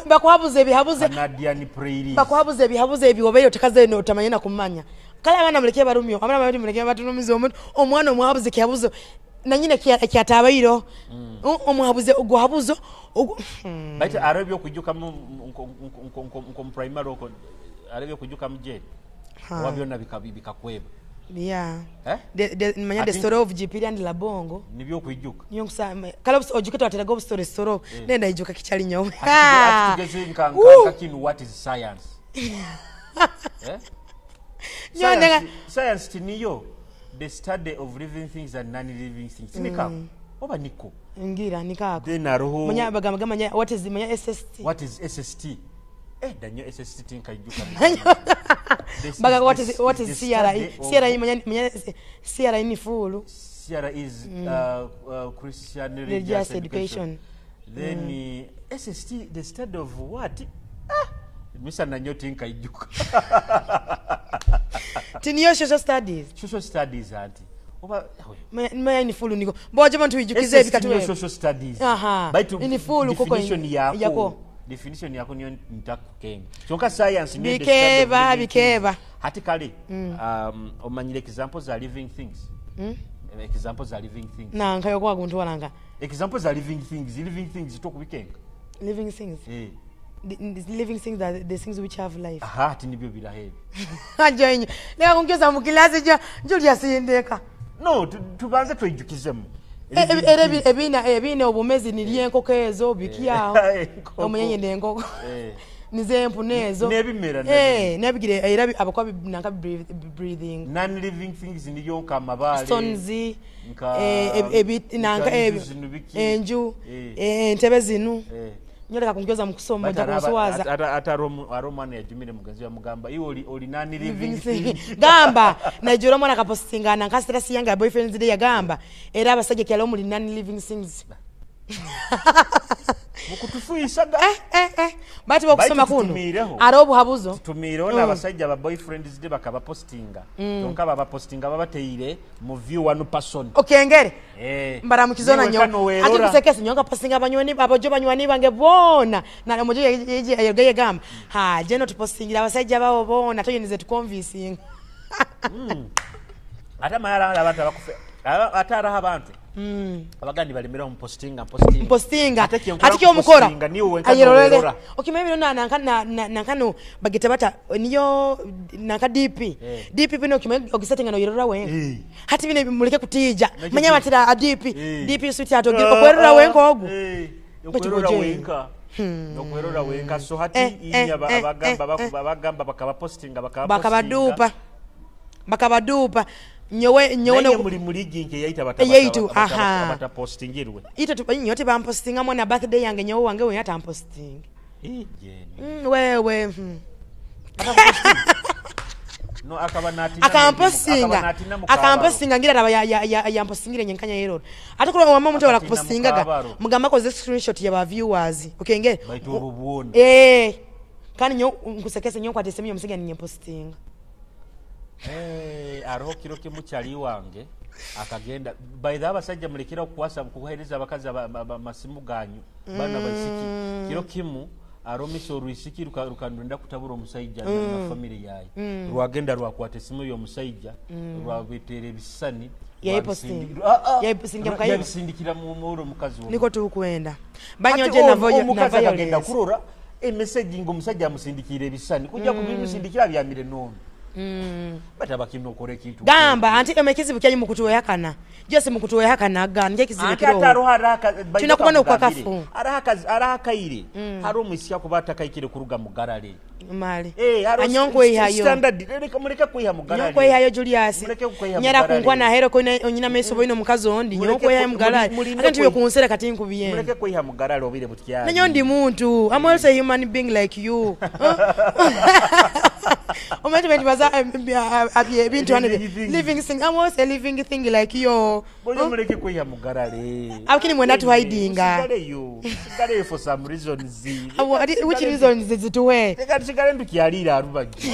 Bakwabuza ebihabuze. Canadian prairies. Bakwabuza ebihabuze ebiwobeyo otakaze no otamanya na kumanya. Kale abaana muleke barumyo, abaana bali muleke batunumiza omuntu, omwana omwabuze kihabuzo nanyine kyatabairo. Omwabuze ogwabuzo. Baitu aro ebyokujuka mu nko mu primary oko aro ebyokujuka mu jail. Oba byonna bikakweba. Yeah. Eh? Manya the story of Jipiri and Labongo. Nibyo kuijuka. Niyo nkusa kale ojuke twateraga obustori story. Nenda ijuka kichali nyowe. Ati tugeze nka kinu what is science? Eh? Nyo ndenga Science tiniyo the study of living things and non-living things. Tinika. Oba niko. Ngira nikako. Then aroho. Manya bagamba manya what is manya SST? What is SST? Danyo SST tinka ijuka. Baga what is CRE? CRE manya manya CRE ni full. CRE is Christian Religious Religious Education. Then SST the study of what? Misa nanyo tinka ijuka. Tiniyo social studies. Social studies auntie. Oba manya ni full niko. Boje bantu ijukize ebikatu. Social studies. Aha. Baitu ni full koko definition yako. Definition yako niyo ntakukenga. Kyonka science niyo bikeba bikeba. Hati kale omanyire examples za living things. Examples za living things. Na nkayo kwa guntu walanga. Examples za living things, living things tokubikenga. Living things. The living things that the things which have life. Aha, ati nibyo birahebi. Ajenye. Leka kungeza mu kilasi ja Julius Ndeka. No, tubanze twejukizemu. Era ebina ebina obumezi nilye enkoko ezo bikiyaho. Omunyenye n'enkoko. Nize empuna ezo. N'ebimera N'ebigire era abakwa nanka breathing. Non living things niyo nka amabaale. Stones. Nanka enju. Entebe zinu. Nyoleka kunkyoza mukusoma ojja kunswaza. Ate ari omwana yajumire mugenzi yamugamba iwe oli nani living thing. Gamba najura omwana akapostinga nanka status yange ya boyfriends day yagamba era abasajja kyalo muli nani living things. Mukutufuisaga bati bokusoma kuno ari obuhabuzo tutumiireho n'abasajja ba boyfriends day bakabapostinga tonka babapostinga babateire mu view one person okengere mbaramukizona nyo ati kusekesi nyonga postinga banywani abajo banywani bange bona na omujo yegeye gamba ha jeno tupostingira abasajja babo bona toyinize tuconvincing ate mayala abantu abakufe ate araho abantu abagandi balemera omupostinga postinga ate kyomukora ayerorere okimanya bino nankano bagita bata niyo nanka DP DP bino okimanya ogisettinga noyerora wenka hati bino muleke kutija manya batira DP DP suti ato okwerora wenka ogu okwerora wenka okwerora wenka so hati inya abagamba bakabapostinga bakabadupa nyowe nyowe muri muri ginke yaita bata postingirwe ito nyote bampostinga mwana birthday yange nyowe wange we yata mposting wewe no akaba natina akampostinga ngira raba ya mpostingire nyenkanya yeroro ate kulo wamma omuntu wala kupostingaga mugamba koze screenshot ya ba viewers okenge baitu obuona kandi nyo nkusekese nyo kwatese myo msinga ninye postinga aroho kiro kimukyali wange akagenda by the abasajja mulekera okukwasa kuhereza abakazi amasimu ganyu bana baisiki kiro kimu aromisa orwisiki rukandunda kutabura omusajja na family yaye rwagenda rwakwata esimu y'omusajja rwabetera ebisani yabisindikira mu muro mukazi wo niko tukwenda banyoje navoyo omukazi akagenda kurora emessage ngo omusajja amusindikira ebisani kujja kubimusindikira byamire nono bataba kino okora ekintu gamba anti emekizibu kyanyu mukutuwehakana jose mukutuwehakana aga nje kizibu kiro tuna kubona okwakafu arahakaire hari omuisya kuba atakaikire kuruga mugarale mali anyonkwe ihayo standard muleke kwiha mugarale nyonkwe ihayo Julius nyara kunkwa na hero ko onyina meso boino mukazi ondi nyonkwe ihayo mugarale ate ntiwe kunsera kati nkubiye muleke kwiha mugarale obire butyali nanyo ndi muntu I'm also a human being like you omuntu baza ebintu hano living thing I'm also a living thing like you boyo muleke kwiha mugarale akini mwenda tu hidinga sigaleyo for some reasons which reasons zituwe sigale ndukyalira arubagi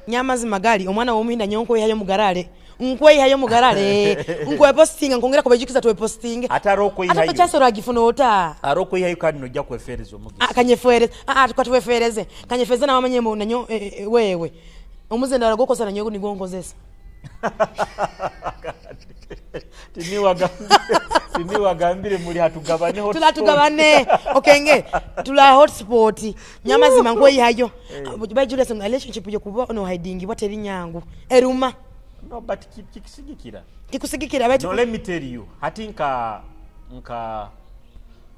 nyamazima gali omwana w'omuhinda nyonkwe ihayo mugarale nkwe ihayo mugarale nkwe postinga nkongera kubajukiza tuwe postinga ataro kwihayo ate chasoro agifuna ota aro kwihayo kandi nojja kwefereza omugisa kanyefwereze tukatwefereze kanyefeze na wamanye mu nanyo wewe omuzenda aragokosa nanyo nigonkozesa tiniwagambire muri hatugabane hotspot tulatugabane okenge tula hotspot nyamazima nkwe ihayo by Julius relationship yo kuba no hiding wateri nyangu eruma no but kikusigikira kikusigikira but no let me tell you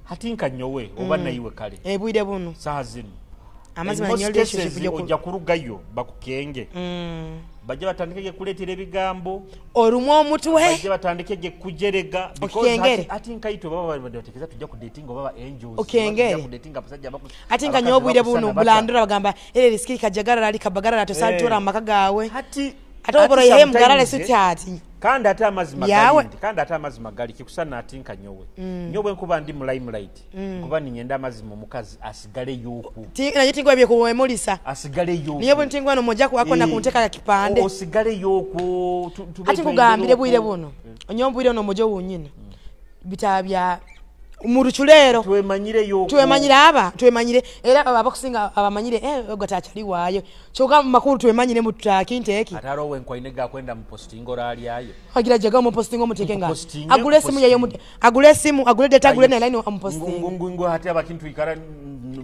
hatinka nyowe oba naiwe kale bwire buno saha zino amazima nyo relationship yo ojja kurugayo bakukenge bajja batandike kuleetera ebigambo orumwe omutwe bajja batandike kujerega because ati nkaito baba batekeza tujja ku dating oba angels okengere ku dating abasajja ati nka nyobwire buno bulandura bagamba ere riski kajagarara ali kabagarara tosatora amaka gawe ati ate oboro yehe mugarale sitati kandi ate amazima gali kandi ate amazima gali kikusana ati nka nyowe nyowe nkuba ndi mu limelight kuba ninyenda amazima omukazi asigale yoku naye tingwa bye kuwemulisa asigale yoku niye bwe no moja kwako na kunteka kipande osigale yoku ati nkugambire bwire buno onyombwire no mojo wunyina bitabya muruchulero twemanyire yoku twemanyire aba twemanyire era abakusinga abamanyire ogatakyali waayo kyoka makuru twemanyire mutakinteeki ataro wenkwaine gakwenda mu postingo rali ayo agira jaga mu postingo muteke nga agule simu yayo agule simu agule data agule na line amupostingo ngungu hati abakintu ikara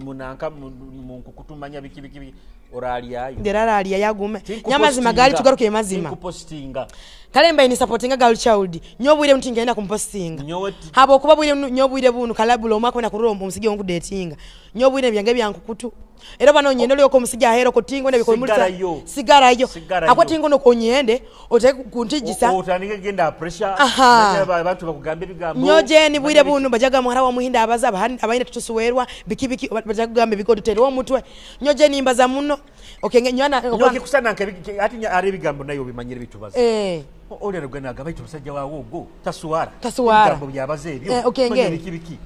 munanka munkukutumanya biki biki Oralyayo. Nderaralya yagume. Nyamazima gali tugaruke mazima. Tinkupostinga. Kale mbaye ni supportinga girl child. Nyobwire mtu ngenda kumpostinga. Nyowe Habo kuba bwire nyobwire bunu kalabula omwaka na kurura omusige onkudatinga. Nyobwire byange byankukutu. Era bano nyende lyoko omusige ahero kotingo ne bikomulisa. Sigarayo. Sigarayo. Sigarayo. Akwatingo no konyende oteke kuntijisa. Otandike genda pressure. Aha. Manya abantu bakugamba ebigambo. Nyoje ni bwire bunu bajaga muhara wa muhinda abaza abayine tutusuwerwa biki biki bajaga kugamba ebikodo tero omutwe. Nyoje nimbaza muno. Okay nyana Nyoke kusana nke ati ari ebigambo nayo bimanyire bitubaza. Olero gana agaba omusajja wawe ogwo tasuwara. Tasuwara. Ebigambo byabaze ebyo. Okay, Manya nge. biki biki.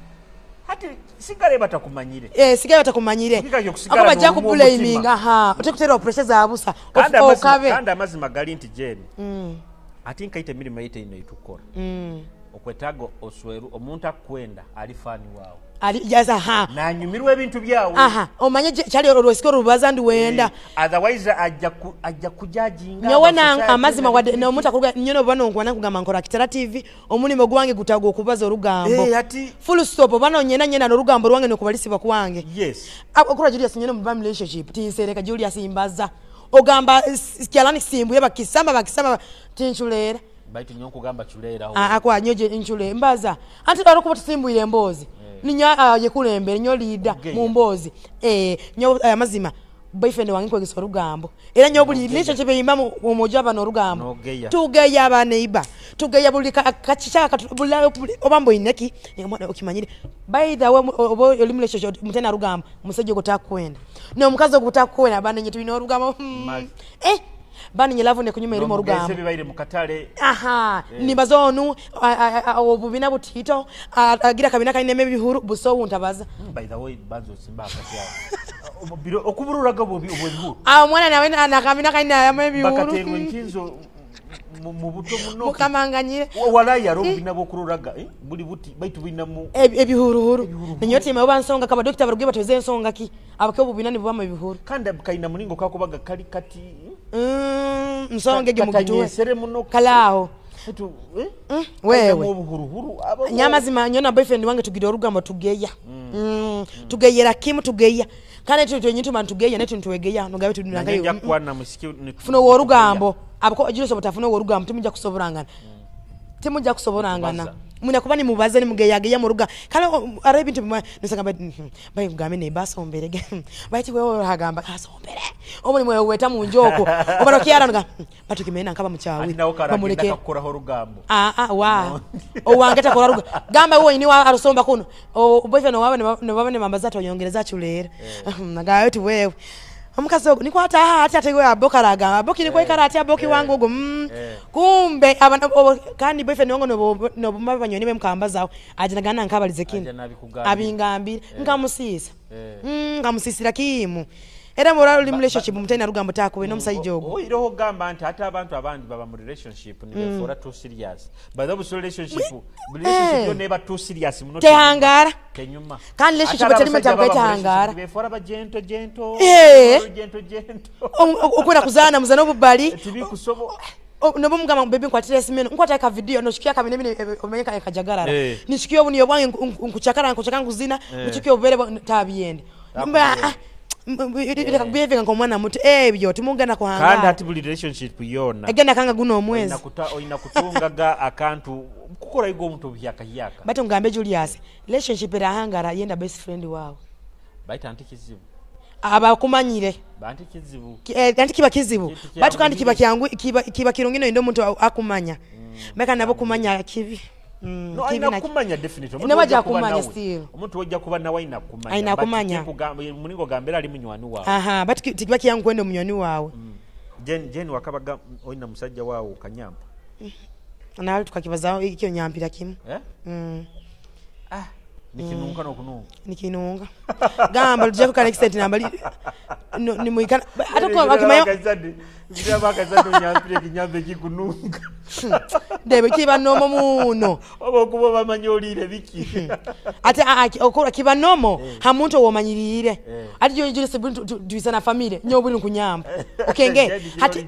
Hati sigare batakumanyire. Sigare batakumanyire. Kika kyo kusigara Ako bajja n'olumu kublaminga omutima. aha. Otekutera pressure za busa. Kandi Okabe. kandi amazima gali nti Jane. Ati nkaita emirimu yite ino itukora. Okwetaga osweru omuntu akwenda ali fani wawe. Ali yes aha. Nanyumirwa ebintu byawe. Aha. Omanye kyali olwesiko rubaza ndi wenda. Otherwise ajja kujajinga. Nyowe na amazima wadde n'omuntu akuruga nyono bano nkwana kugamba nkora Kitara TV omulimo gwange gutago okubaza orugambo. Ati full stop bano nyena nyena n'orugambo rwange n'okubalisibwa kwange. Yes. Okura Julius nyene mu relationship tinsereka Julius imbaza. Ogamba kyalani simbuye bakisamba tinchulera. Baitu nyo kugamba chulera ho. Akwa nyoje nchule mbaza. Anti arokuba tusimbuire embozi. Ninya yekulembere nyo leader mu mbozi. Nyo amazima boyfriend wange kwegesa orugambo. Era nyo buli relationship eyimba omoja bano orugambo. Tugeya aba neighbor. Tugeya buli kachichaka buli obambo ineki mwana okimanyire. By the way obo oli relationship mutena rugambo musajja gotakwenda. Ne omukazi ogutakwenda bana nyetu ino orugambo. Bani nyelavu ne kunyuma erimo orugambo. Mugeze bibaire mukatale. Aha, nibazonu obubina butito agira kabina kaine ebihuru buso untabaza. By the way banzo simba akati awo. Okubururaga obwo ebihuru. Mwana nawe na kabina kaine ebihuru. Bakaterwa enkinzo mu buto muno. Mukamanganyire. Walayi aro obubina bwokururaga buli buti baitu bina mu ebihuruhuru. Nenyote oba nsonga kaba doctor baruge batweze ensonga ki abake obubina nibubama ebihuru. Kandi kaina mulingo kakubaga kali kati nsonge ge mugituwe kalao wewe nyamazima nyona boyfriend wange tugira orugambo tugeya. Tugeyera kimu tugeya kandi twenyintu man tugeya netu ntuwegeya nogabe tudunangayo funa orugambo abako Julius obutafuna orugambo timujja kusoborangana. Timujja kusoborangana. Muna kuba ni mubaze ni mugeyageya mu ruga kale ara ebintu nisanga bayi kugambe ne basomberege baiti wewe hagamba kasombere omuli mwe weta mu njoko obaro kiara nga batukimena nkaba muchawi bamuleke akora orugambo wa owange takora ruga gamba wewe ni wa arusomba kuno boyfriend wawe ne baba ne mambaza toyongereza chulera nagayo ti wewe omukazi ogo nikwata ati atewe abokaraga aboki nikwe karati aboki wangu ogo kumbe abana kandi boyfriend wangu no banyoni bemkambazawo ajinagana nkabalize kino abingambira nkamusisa nkamusisira kimu era mora oli relationship mutena rugambo takuwe no musajja ogo oyiroho gamba nti ate abantu abandi baba mu relationship ni befora too serious by the way relationship yo never too serious muno tehangara kenyuma kandi relationship teri mutabwe tehangara befora ba gento gento gento gento okwera kuzana muzana obubali tibikusobo nobo mugamba baby nkwatira simeno nkwata ka video noshikia ka binene omenye ka kajagarara nishikia obuniyo bwange nkuchakara nkuzina nchikia obubere tabyende mba reka kubivenga ngomwana muto ebyo timugana kuhanga kandi ati buli relationship yona egenda kanga guno omwezi oyina kutungaga akantu kukora igo omuntu byaka hyaka bato ngambe Julius relationship erahangara yenda best friend wawe baita anti kizibu abakumanyire banti kizibu anti kiba kizibu batu kandi kiba kyangu kiba kirungino ndo omuntu akumanya meka nabo kumanya kibi No, aina kumanya definitely. Ne waja kumanya still. Omuntu wajja kuba nawe aina kumanya. Aina kumanya. Muningo gambera ali munywani wawe. Aha, but tikiba kiyangu kwenda munywani wawe. Jen wakabaga oyina musajja wawe kanyampa. Na tukakibaza ikyo nyampira kimu. Nikinunga nokununga. Nikinunga. Gamba lujako ka next namba ni muikana hata kwa akimayo. Bira nyampire kinyambe kikununga. Ndebe kiba nomo muno. Obo kuba bamanyolire biki. Ate okora kiba nomo hamuntu womanyirire. Ati jo jo sebu tuisana family nyo buli kunyamba. Okenge hati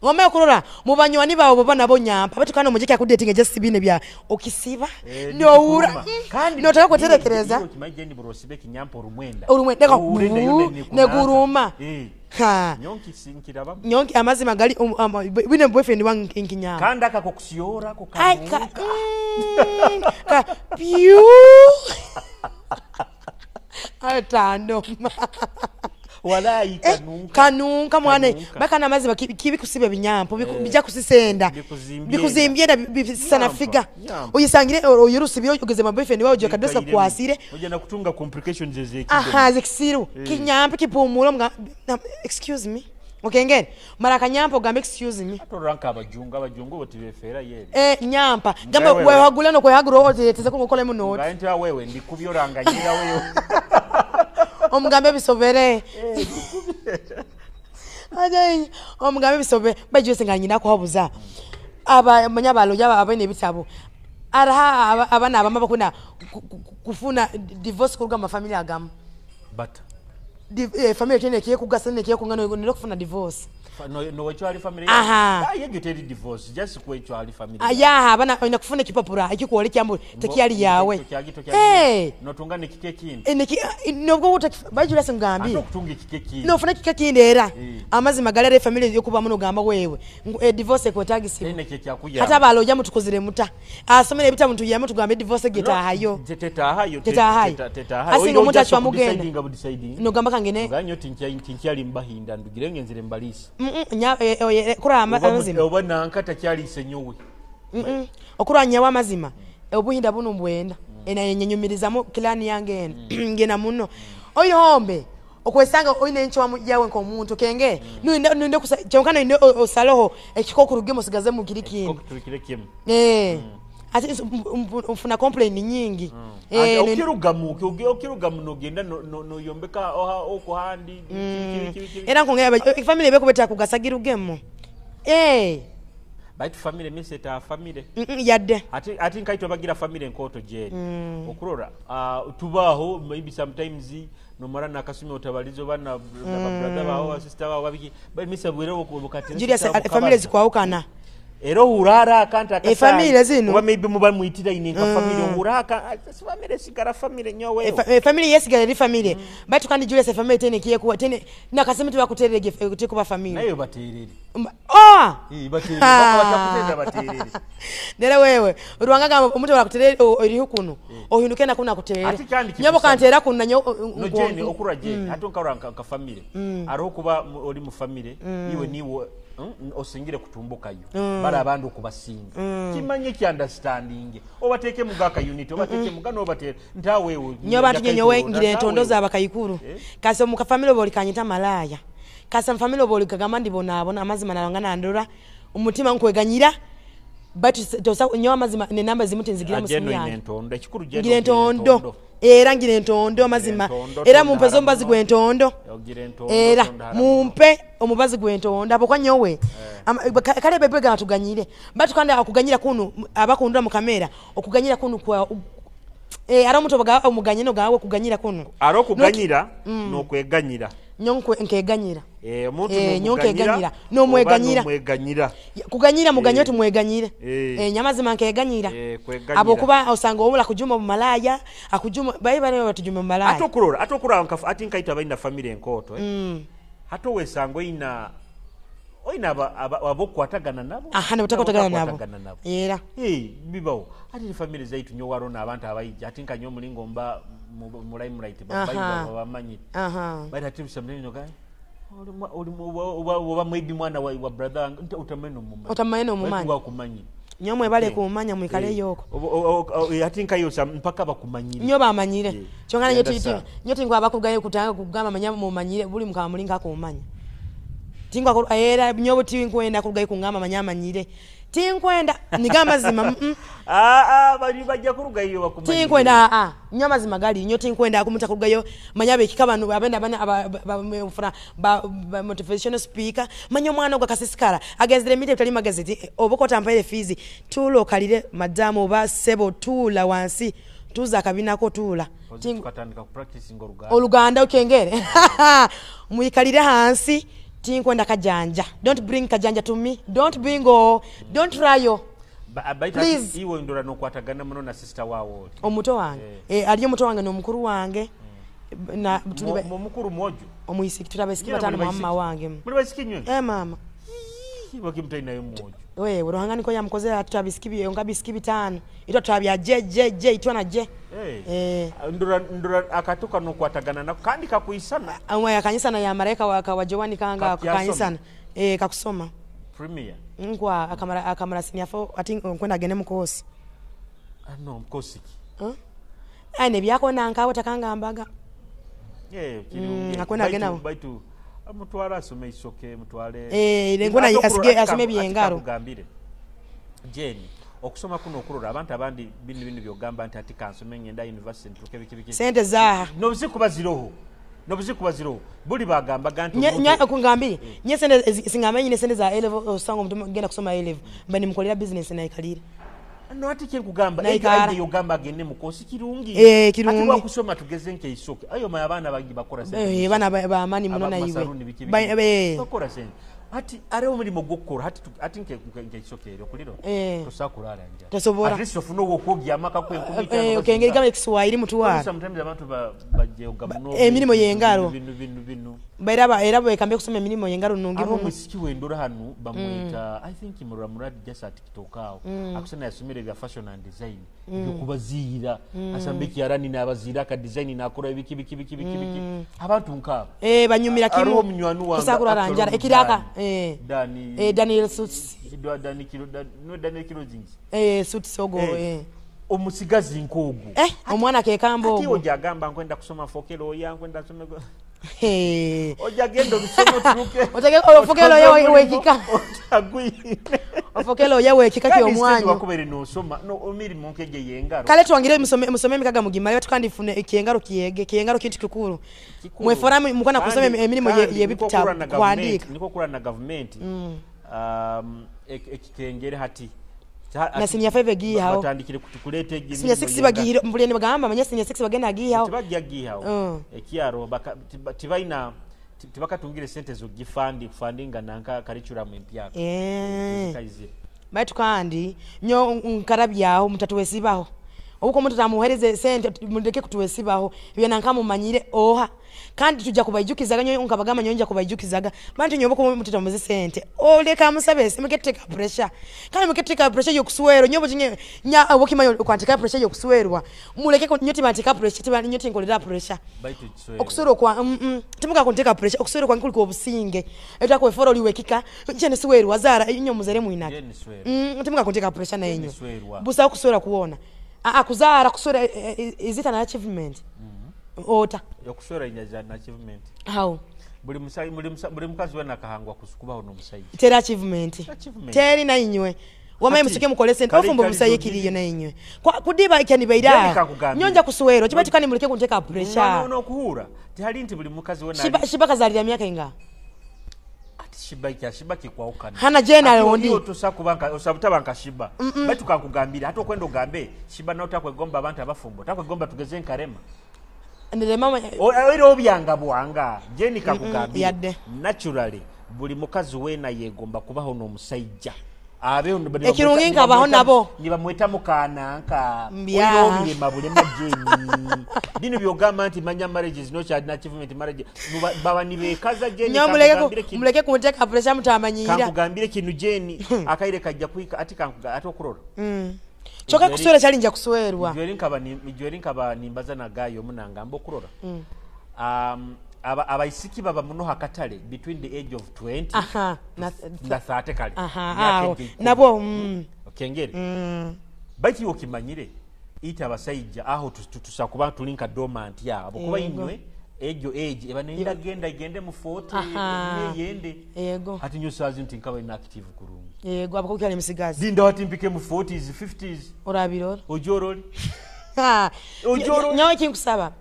Wamanya kurora mu banywani bawe boba nabo nyampa batu kana omujeki akudatinga just bine bya okisiba Eh, nowura nikikuruma. Kandi notaka kuterekereza iyo okimanyi Jane buri osiba ekinyampa orumwenda. Orumwenda, Ohure nayo neguruma. Eh. Ha. Nyonki sinkirabamu. Nyonki amazima gali bine boyfriend wange nkinyampa. Kandi akakukusyora ako Ai ka kanuka. Ka piu. Atandoma. Walayi Eh, kanunka. kanunka mwana Kanunka. bakana amazzi kibi kusiba ebinyampo bijja kusisenda Bikuzimbye bikuzimbye enda bisana Nyampa, figa nyampa. oyisangire oyirusibye ogeze ma boyfriend wawe kadosa Bikairemu. kwasire Ojja kutunga complications ez'ekidde. Aha, zekisiru kinyampe kipumula excuse me okengere mara kanyampa ogambe excuse me. Ate olwa nk'abajungu abajungu bo tibefeera yeeri. Eh, nyampa gamba Ngawe- wehagula nokwehagura otereteze ko ngokolemu noti. Ngaye nti awewe ndikubyoranganyira wewe. Omugambe bisobere. Ajayi, omugambe bisobere bajuse nga nyina kuhabuza aba manya baloja abene ebitabo araha abana abama bakuna kufuna divorce kuruga mu family agamu. But Family tene kiye kugasa ne kiye kungano nilo kufuna divorce. No no wechwali family. Aha. Ah, yegyo teri divorce just kwechwali family. Ayaha abana oyina kufuna ekipapura ekikuwole kyambu tekyali yawe. Eh. Notunga nekike ekindi. Eh, nobwo bajula singambye. Ate okutunga ekike ekindi. Nofuna ekike ekindi era. Eh. Amazima galere family yokuba muno gamba wewe. Divorce ekwetagisibwa. Tene kye kyakuyamba. Hata abaloja mutukozere muta. Asomere ebitabo mutuyambe tugambe divorce getahayo. Tetaahayo. Tetaahayo. Tetaahayo. Asinga omuntu achwa mugenda. Nogamba kangene. Nganyo tinkyali mbahinda ndugire ngenzire mbalisi. Kura amazima. Oba nanka takyalise nyowe. Okura nyawa amazima. Obuhinda buno mbwenda. Ena yenyenyumirizamu kilani yange eno. Ngena muno. Oyihombe. Okwesanga oyina enchwamu yawe nk'omuntu kenge. Ninde kyonkana oyine osaloho ekikoko rugemo sigaze mu kiri kindi. Ekikoko turikire kimu. Eh. Ati nfuna complain nyingi. Eh, okiruga muno genda no yombeka okuhandi. Era nkongera family bekubeta kugasagirugemo. Eh. Baitu family miseta family. Yadde. Ati nkaitwa bagira family enkoto jeri. Okurora tubaho maybe sometimes nomara nakasumi otabalizo bana brother baho sister baho babiki but misa bwire obukatira. Julius family zikwawukana. Era ohurara akanta akasai. Family zino. Oba maybe muba muitira ine nka family ohuraka family sigara family nyowe. Family yesigara eri family. Baitu kandi Julius family tene kiye kuwa tene nakasemi tubakuterere kuba family. Nayo baterere. Oh! Eh baterere bakabatakutenda baterere. Nere wewe ruwanga gamba omuntu bakuterere ori hukuno. Ohinduke na kuna kuterere. Nyobo kantera kuna nyo no Jane okura Jane ate nkara nka family. Aroho kuba ori mu family iwe niwo osingire kutumbukayo bara abantu kubasinga kimanye ki understanding obateke mugaka unit obateke mugano obateke ntawewe nyo bantu nyenyowe ngire entondo zaba kayikuru kase mu family boli kanyita malaya kase mu family boli kagamba ndibona abona amazima nalangana ndora umutima nkweganyira but tosa nyo amazima ne namba zimuti nzigira musimu yange entondo ekikuru ngire entondo era ngire entondo amazima era mumpe zombazi gwentondo era mumpe omubazi gwentondo abo kwanyowe kale bebe gatuganyire batu kandi akuganyira kunu abakundura mu kamera okuganyira kunu kwa ara omuntu baga omuganyino gawe kuganyira kunu aro kuganyira no kweganyira nyonkwe nkeganyira omuntu no nomweganyira kuganyira muganyira tumweganyire nyamazima nkeganyira abo kuba osanga obula kujuma mu malaya akujuma bayi bane batujuma mu malaya atokurora atokurora ati nkaita bayina family enkoto hato wesango ina oina abokwatagana nabo aha nabo nabo era bibawo ati family zaitu nyo warona abantu abayija ati nkanyo mulingo mba mulayimulaiti babayi bamanyi aha bali ati samene nyoga oba maybe mwana wa brother utamene omumanyi wakumanyi nyo mwebale kumanya mwikale yoko ati nkayo mpaka bakumanyire nyo bamanyire kyongana nyo titi nyo tingwa abakugaye kutanga kugamba manya mumanyire buli mukama mulinga kumanya tingwa era nyobo tinkwenda kugaye kungamba manya manyire tinkwenda nigamba zima bali bajja kurugayo bakumanyire tinkwenda nyo mazima gali nyo tinkwenda kumuta kurugayo manya bekika banu abenda bana ba motivational speaker manya mwana ogwa kasisikara agenzire mite bitali magazeti obokota mpaire fizi tulo kalire madamu oba sebo tula wansi tuza kabinako tula tukatandika ku practicing oluganda oluganda okengere muyikalire hansi Tinkwenda kajanja. Don't bring kajanja to me. Don't bring, oh, don't try yo. Baitu Please. Iwe ndora nokwatagana muno na sister wawe oli. Omuto wange. Eh, aliyo omuto wange n'omukuru wange. Na tuli Mukuru mwojo. Omwisiki, tuli abaisiki Nyina batano muli mama baisiki? Wange. Muli baisiki nywe? Eh, mama. Wakimutainayo mwojo. Wewe Ruhanga niko yamukoze atu abisiki onga bisiki bitano. Itwa twabya je je je itwa na je. Eh. Eh. Ndora akatuka nokwatagana nako kandi kakuisana. Amwe akanyisana ya malaika wa kawa Joani kanga Kakyasoma. kanyisana. Eh, kakusoma. Premier. Nkwa akamara senior 4 ati nkwenda agende mu course. Ah, no, mkosiki. Huh? Ai ne byako nankawo takangambaga. Eh, kirungi. Akwenda agenda awo. Baitu mutwale asome isoke, mutwale. Eh, ngona Ate asige asome byengaro. Kugambire. Jane, okusoma kuno okulora abantu abandi bino byogamba nti ati kansome ngenda university ntuke biki biki. Sente zaha. Nobuziku baziroho. Nobuziku baziroho. Buli bagambaga nti Nye omuntu- nye kungambire. Nye sente singamenye ne sente za A level osanga omuntu genda kusoma A level. Mba nimukolera business na ikalira. No, ati kye nkugamba, Na ejo ikara. aide yogamba agende mu kosi kirungi. Eh, kirungi. Ati wakusoma tugeze nk'eisoke. Ayo maya abaana bangi bakora sente. Eh, bana ba amani muno na iwe. Abamasaruni biki biki. Bakora sente. Ati ari omulimo gw'okukola ati ati nk'eisoke eryo kuliro. Eh. Tosakulala nja. Tosobola. At least ofuna ogw'okwogya amaka ku enkumi ttaano Eh, oba okengeri singa. kama ekiswahili mutwala. Sometimes abantu bajeoga muno. Emirimu y'engalo. Bino bino bino. Baira ba era bekambe kusoma emirimu y'engalo nungi Abo muno. musiki wendora hano bamwita I think Murura Muradi just at Kitokao. Akusana yasomera ebya fashion and design. Ebyokubaziira. Asamba ekyalani n'abaziira aka design n'akola ebiki biki biki biki biki. Abantu nkaabo. Eh, banyumira kimu. Ariwo munywani wange Kusakulala actually njala omu ekiraka. Dani. Eh. Dani. Eh, Daniel Suits. Dani Kilo, Dani, no Daniel Kilozings. Eh, Suits ogo eh. Omusigazi nk'ogwo. Eh, omwana kekamba Ati ogwo. ojja agamba nkwenda kusoma nfuuke lawyer, nkwenda nsome Eh. Ojja genda obisome otuuke. Otege ofuke lawyer wekika. Otagwire. Ofuke lawyer wekika Kandi ky'omwanyu. stage wakubeere n'osoma no emirimu nk'egyo ey'engalo. Kale twangire musome emikaga mugimale tukandifune ekiyengalo kiyege kiyengalo kintu kikulu. Kikulu. Mwefora mukwana kusoma Kandi- emirimu kandi yebitabo niko okulwana na kuandika. gavumenti- niko okulwana na gavumenti ekikengere hati Na senior 5 egiihawo. Batandikire kutukuleeta egyo Senior emirimu 6 y'engalo. bagihira mbulye ne bagamba manya senior 6 bagenda agiihawo. Tebajja giihawo. Ekyaro tibalina tibakatungire sente zogifandi kufandinga nanka curriculum empya. Eh. Zikayizire. Baitu kandi nyo nkarabyaho mutatuwesibaho. Obuko omuntu tamuhereze sente mundeke kutuwesibaho ebyo nanka mumanyire oha kandi tujja kubaijukizaga nyo nkabagamba nyo nja kubaijukizaga bantu nyo boko omuntu tamuze sente oleka musabe muketeka pressure kandi muketeka pressure yokuswero nyo bujinye nya obukimanyo kwanteka pressure yokuswerwa muleke nyo tibantika pressure tiba nyo tinkolera pressure. Baitu kiswero. Okuswera kwa timuka kunteka pressure okuswera kwa nkuli obusinge etakwe foro liwekika nche swerwa zara inyo muzere mwinake. Jeni swerwa. Timuka kunteka pressure na Jeni inyo swerwa. busa okuswera kuona. Ah, kuzara kuswera is it an achievement? Ota. Okuswera is an achievement. How? Buli buli mukazi wena akahangwa kubaho n'omusajja. Teri achievement. Achievement. Teri na inywe. Wamaye Ati, musuke mukole sente kale ofumbo kali musaye zogiri. kiriyo na inywe. Kwa kudiba ikyani baida. Jeni kakugambira. Nyonja kuswero kiba tukani muleke kunteka pressure. No, no, okuhura. Tihali nti buli mukazi wena Shiba kazalira myaka inga. Ati shiba ikya shiba kikwawukana. Hana jena Ati ondi. oyo tosa kubanka, osabutaba nka shiba. Baitu kankugambira, ate okwenda ogambe, shiba nawe takwegomba abantu abafumbo, takwegomba tugeze nkarema. Ndere mama Era obyanga bwanga. Jeni kakugambira. Yadde. Naturally, buli mukazi wena yegomba kubaho n'omusajja. Abeho Ekirungi nkabaho nabo. nibamweta mukananka. Mbya. Oyo obirema bulema Jeni. Bino byogamba nti manya marriages no child achievement marriage. Baba nibekaza Jeni. Nyo muleke kunteka pressure mutamanyira. Kankugambire kinu Jeni akaire kajja kuika ati kankuga ati okurora. Choka kuswera challenge kuswerwa. Ijweri nkaba nimbaza na gayo munangamba okurora. Abaisiki baba muno hakatale between the age of 20 Aha, na 30 kale. Aha, Myaka awo. egyo ikumi. Nabo, Okengere. Baitu okimanyire ita abasajja aho tusakuba tulinka dormant yabo kuba Yego. inywe egyo age eba nenda genda igende mu 40 Aha. yende. Yego. Ati nyo sazi nti nkaba inactive kurungi. Yego, abako kyali musigazi. Dinda wati mpike mu 40s 50s. Orabirora. Ojoroli. Ha. Ojoroli. Nyawe kinkusaba.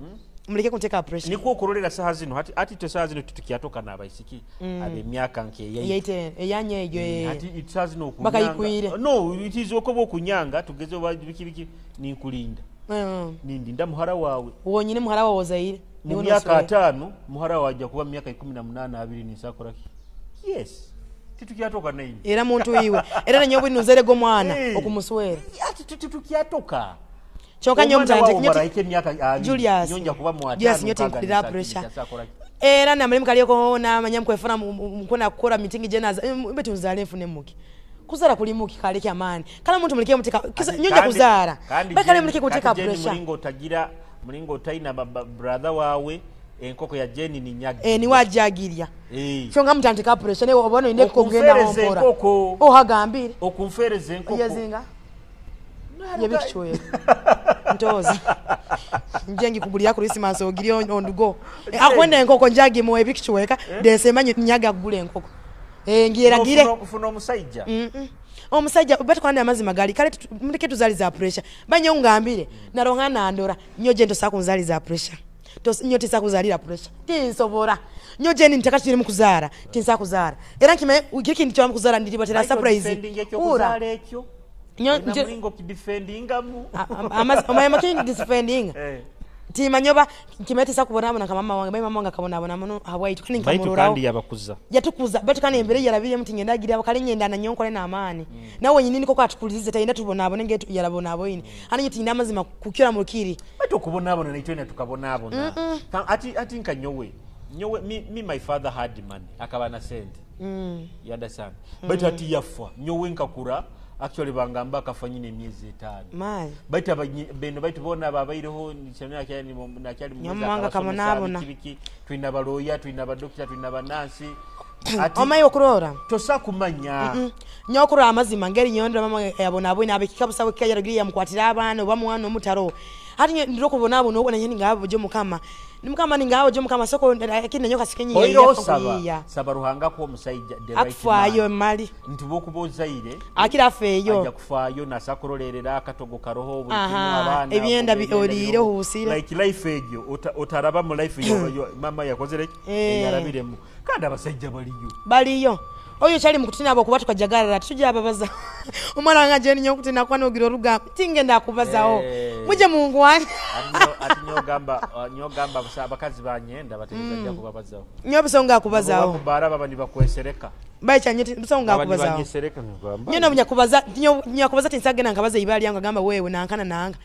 Muleke kunteka pressure. Niko okurolera saha zino ati te saha zino tukyatoka n'abaisiki ab'emyaka nk'eyaite. Eyaite, eyanye egyo, Ati saha zino okunyanga. Bakayikwire. No, it is okoba okunyanga tugeze oba biki biki ninkulinda. Nindinda muhara wawe. Wonyine muhara wawe ozaire. Mu Niwe myaka noswera. 5 muhara wawe ajja kuba myaka ikumi na munana abiri ninsakoraki. Yes, titukyatoka naine. Era muntu iwe era nanyo bwino nzere go mwana Eh. okumuswera. Ati titukyatoka. Kyonka nyo Omwana mutante wawo omara emyaka 20, Julius. nyonja kuba mu Julius, 50, nyo tinkulira mukaaga, pressure. nisatu, akola ki? Era namalimu kalyeko namanya mkwefuna mukona kukora meeting jenaza mbe tunzale nfune muki kuzara kuli muki kale kyamaani kala muntu muleke mutika Ati nyonja kuzara kandi bakale Jane- muleke kutika kati Jane pressure. Mulingo otagira mulingo otalina brother wawe enkoko ya Jane ni nyagi. Eh, ni wajagirya. Eh. Kyonga mutandika pressure ne obona inde kugenda Okunfereza hompora. enkoko. Ohagambire. Okunfereza enkoko. Yezinga. Yebikichwe. Ntozi. Nje ngikugulira Christmas ogiri ondugo. Akwenda enkoko njagi mu ebikichweka dese manyi nyaga kugula enkoko. Eh, ngiragire. Ofuna omusajja. Omusajja batu kwanda amazima gali kale muleke tuzaliza pressure. Banyo ngambire naronga nandora nyo je ntosa kunzaliza pressure. Nyo tisa kuzalira pressure. Tinsobora. Nyo je nitaka kiri mu kuzara, tinsa kuzara. Era nkime kiki ndicho mu kuzara ndiri batera surprise. Defending ekyo Ura. kuzala ekyo. Nyo Olina nje mulingo kidefendingamu. Amazima kingi defending. Eh. Timanyoba kimete sakubona kama mama wange, mama wange akabona muno hawaitu kandi Baitu nkamurora. kandi yabakuza. Yatukuza batu kandi embere yarabire muti ngenda agira bakale ngenda na nyonkole na amani. Nawe nyini niko kwatukulize tayenda tubona abone ngetu yarabona aboyini. Hani nyiti ndamazima kukira mukiri. Baitu okubonabona naitwe na tukabonabona. Ati nka nyowe. Nyowe me my father had money akaba na sente. You understand? Baitu ati yafa nyowe nkakura actually bangamba akafa nyine emyezi 5. Mai. Baitu beno baitu bona babaireho nakyali mu Nyoma wanga kabonabona. biki twina baloya twina badokita twina banansi. Ati Omayi okurora. tosa kumanya. Nyokurora amazima ngeri nyondera mama yabona abone abekika busawe kayaragiriye yamukwatira abana oba mwana omutaro. Ati ndiro kubona abo nobona nyini ngabo jo mukama. Ni mukama ni ngabo jo mukama soko akina nyoka sikenyi Oiro saba saba ruhanga ko omusajja the right Akufaayo man. mali. Nti bokuba ozaire Akira afeeyo. Ajja kufaayo nasakurolerera akatogo karoho buli Aha, kimu abaana, ebyenda ebyenda oriire biroho. ohuusire. Like life egyo otaraba mu life yo mama yakozere ki? Eh. Yarabiremu. Kandi abasajja baliyo. Baliyo. Oyo kyali mu kutina abo kuba tukajagalala tujja babaza. Omwana wange ajja nnyo okutina kwa n'ogira olugamba tingenda akubazawo. Eh. Mujje mungwane. Ati nyogamba abakazi banyenda bategeeza ajja kubabazawo. Nnyo busonga akubazawo. Bakubaara baba nibakwesereka. Bayicha nnyo busonga Baba akubazawo. nibanyesereka, nibagamba. Nnyo nomunya kubaza, nnyo kubaza tinsagenda nkabaza ibali yange agamba wewe nankana nanga.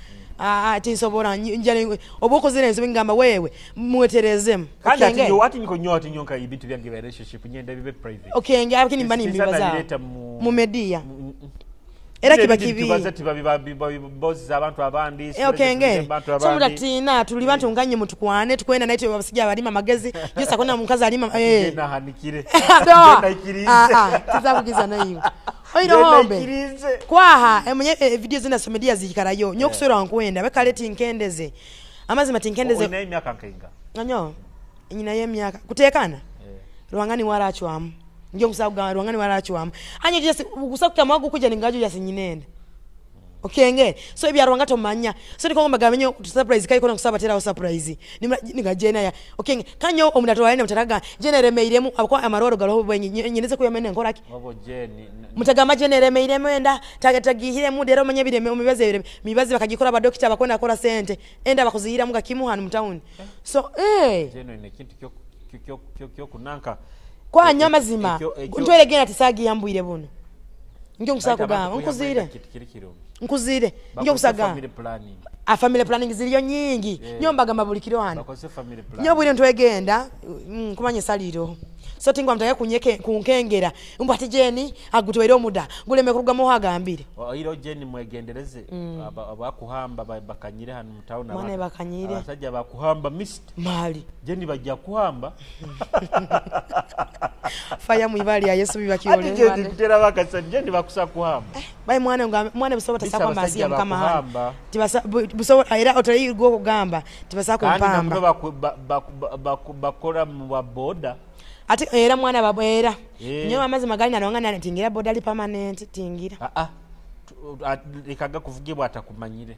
Tinsobola, njali, oba okozere ensobi ngamba wewe, mweterezemu. Kandi ati Okenge. nyo, ati niko nyo, ati nyo nka ebintu byange bya relationship, nyenda bibe private. Okenge, abakini mba Sinza nimbibaza. nabireta mu Mu media. Era kiba Ebintu kibi. tubaza tiba biba, biba, biba, bozi abantu abandi, Eh, okenge. sibeza abantu So abandi. mutatina, tuli bantu nganye mutukwane, tukwenda naitwe abasajja abalima amagezi. Yesu akona mukazi alima, Ati eh. genda ahanikire. Do. Genda ikirize. Tizakugiza nayo. Oiro Genda hombe. ikirize. Kwaha, emunye, video zina somedia zikarayo. Nyo kuswera nkwenda, bekale tinkendeze. Amazima tinkendeze. Oyina emyaka nkainga. Nyo. Nyina y'emyaka. Kutekana? Eh. Rwangani warachwamu. Njo kusaba rwangani warachwamu. Anyo just kusakuta mwagu kuja ningajo just nyinenda. Okenge. So ebya rwanga tomanya. So niko ngomba gamenyo surprise kai kona kusaba tera surprise. Ninga jena ya. Okenge. Kanyo omuntu atwalene mutaraga jena remeiremu akwa amaroro galoho bwenyi nyineze kuyamene nkora ki. Wabo jeni. Mutagamba jena remeiremu enda tagatagihire mu dero manye bireme omibaze bireme. Mibaze bakagikora ba doctor bakonda akora sente. Enda bakuzihira muga kimu hanu mu town. So eh. Jeno ine kintu kyo kunanka. Kwa nyama zima. Ntwere gena tisagi yambwire buno. Njo nkusaba kugamba, nkuzire. Nkuzire. Njo kusaga. Family planning. A family planning ziriyo nyingi. Nyo mbagamba buli kiro hano. Bakoze family planning. Nyo bwire ntwegenda, kumanye saliro. So tingwa mtaka kunyeke kunkengera. Mbwa ati Jeni agutwere omuda. Guleme kurugamo hagambire. Iro Jeni mwegendereze abakuhamba bakanyire hano mu town Mwana bakanyire. Abasajja bakuhamba mist. Mali. Jeni bajja kuhamba. Fire mwibali ya Yesu bibakiole. Ati Jeni mtera bakasa Jeni bakusa kuhamba. Bai mwana nga mwana busobola Bisa tasakwa masi abasajja mukama hano. bakuhamba. Tibasa busobola era otali gwo kugamba tibasa Kandi kumpamba. namuno bakora mu ba boda. Ati era mwana babwera. Eh. Nyo amazima gali nalonga nane tingira boda li permanent tingira. Lekaga kuvugibwa atakumanyire.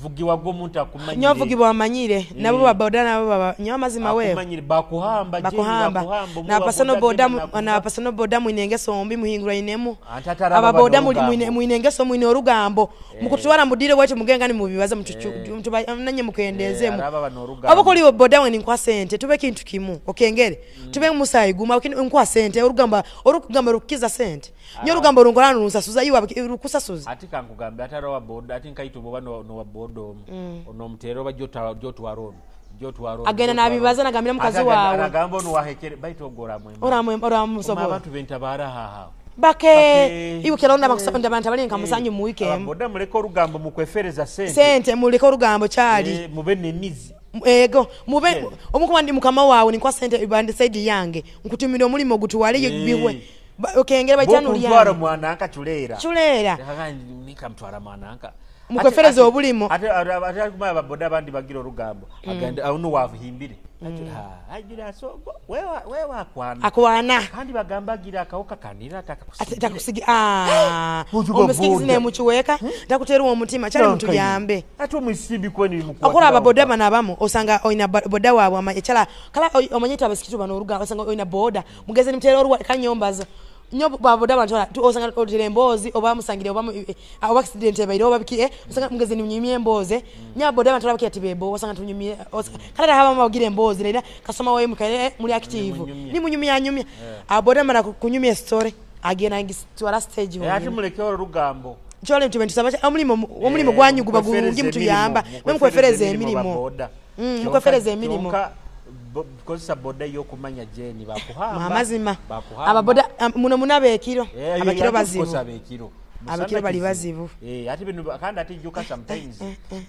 Vugiwa gw'omuntu akumanyire. Nyo vugibwa amanyire nabo baboda nabo baba nyo amazima wewe akumanyire bakuhamba jeni, bakuhamba bakuhamba na personal boda na personal boda mwine engeso mbi muhingura inemu ababoda mwine engeso mwine orugambo mukutwara mudire waitu mugenga ni mubibaza nanye mukendezemu araba bano orugambo. Abakoli boda we ninkwa sente tube kintu kimu okengere tube musayi guma nkwa sente orugamba orugamba rukiza sente nyo orugambo runkorana runsasuza iwa rukusasuza. Ati kankugambe atari wa boda ati nkaito boba no wa boda omu onomutera oba jotwara ono jotwara ono Agenda n'abibaza n'agambira mukazi wawe. Agamba ono wahekere baitu ogoramwe Oramusobola. Abantu bentabara haha Bake iwe kelonda bakusonda abantu abali nka musanyu mu weekend. Ababoda muleke orugambo mukwefereza sente. Sente muleke orugambo kyali. Mube nemizi. Ego mube omukuba ndi mukama wawe nikwa sente bandi side yange nkutumira omulimo gutwale bihwe okengera baitano lya Bokutwara mwananka chulera. Chulera. Nikamtwara mwananka. Mukwefereza obulimo. Ate ate kumaya ababoda abandi bagira orugambo. Agenda ono wahimbire. Agira sogo wewa wewa akwana. Akwana. Kandi bagamba agira akawuka kanira takakusigira. Takakusigira. Omusikizi ne muchiweka takutera omutima kyali mutuyambe. Ate omusimbi kweni mukwata. Akola ababoda bana abamu osanga oina boda waabwe ekyala kala omanyita abasikitu bano orugambo osanga oina boda mugeze nimutera oruwa kanyombazo. Nyo baboda bantu osanga otera emboozi oba musangire oba oba accident ebaire oba biki osanga mugeze nimunyumye emboozi. Nyo baboda bantu abakira tibebo osanga tunyumye kala haba magira emboozi nera kasoma wawe mukale muri active nimunyumya nyumya. Aboda mara kunyumya story agenda ngitwara stage. Ati muleke orugambo. Chole mtu bentu sabacha omulimo gwanyu guba gurungi mutuyamba mwe mukwefereza emirimu. Mukwefereza emirimu. Kozesa boda yokumanya jeni bakuhamba. Amazima. Ababoda muno munabekiro. Abakiro bazibu. Abakiro bali bazibu. Ati bino kandi ati juka sometimes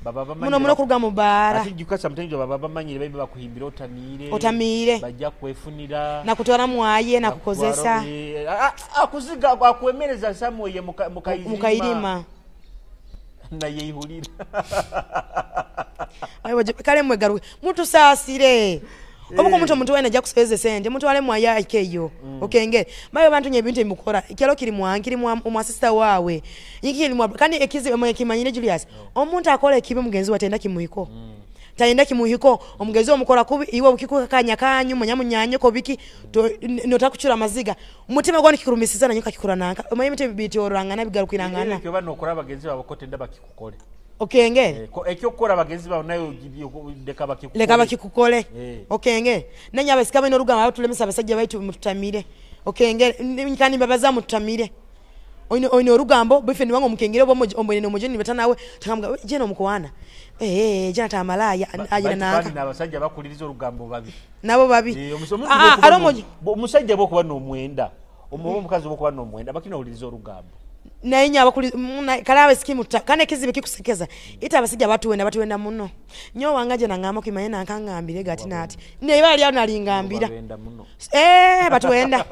baba bamanyire. Muno muno kuruga mu bara. Ati juka sometimes baba bamanyire baby bakuhimbira otamire. Otamire. Bajja kwefunira. Na kutwara mwaye na kukozesa. Akuziga akwemereza samoye mukairima. Mukairima. Na yeihulira. Ayo kale mwegaruke. Mutusaasire. Obuko omuntu omuntu wena ajja kusoweza sente mutwale mwaya aikeyo okenge bayo bantu nye bintu emukora kyalo kiri mwankiri mwa sister wawe yiki mwa kandi ekizi mwe kimanyire Julius omuntu akola ekibi mugenzi watenda kimuhiko tayenda kimuhiko omugenzi omukora kubi iwe ukikuka kanya kanyu munyamunyanye ko biki notakuchura maziga umutima gwa nikikurumisiza na nyoka kikurananka omanyi mite biti orangana bigarukirangana ekyo bano okora abagenzi babo kotenda bakikukole okenge ekyo okora abagenzi babo nayo leka bakikukole leka bakikukole okenge nanya abasika bino orugamba batulemesa abasajja baitu mututamire okenge kandi mbabaza mututamire oino orugambo boyfriend wangu omukengere oba ombwene nomujeni batanawe takamga jeno mukwana jana tamalaya ajina nanka kandi abasajja bakuliriza orugambo babi nabo babi omusajja bokuba nomwenda omukazi bokuba nomwenda bakina uliriza orugambo naye abakuli kalawe skimu kane kizibe kikusekeza ita abasajja batuwenda muno nyo wangaje nangamba kimanye nankangambire gati nati ne bali ayo nalingambira batuwenda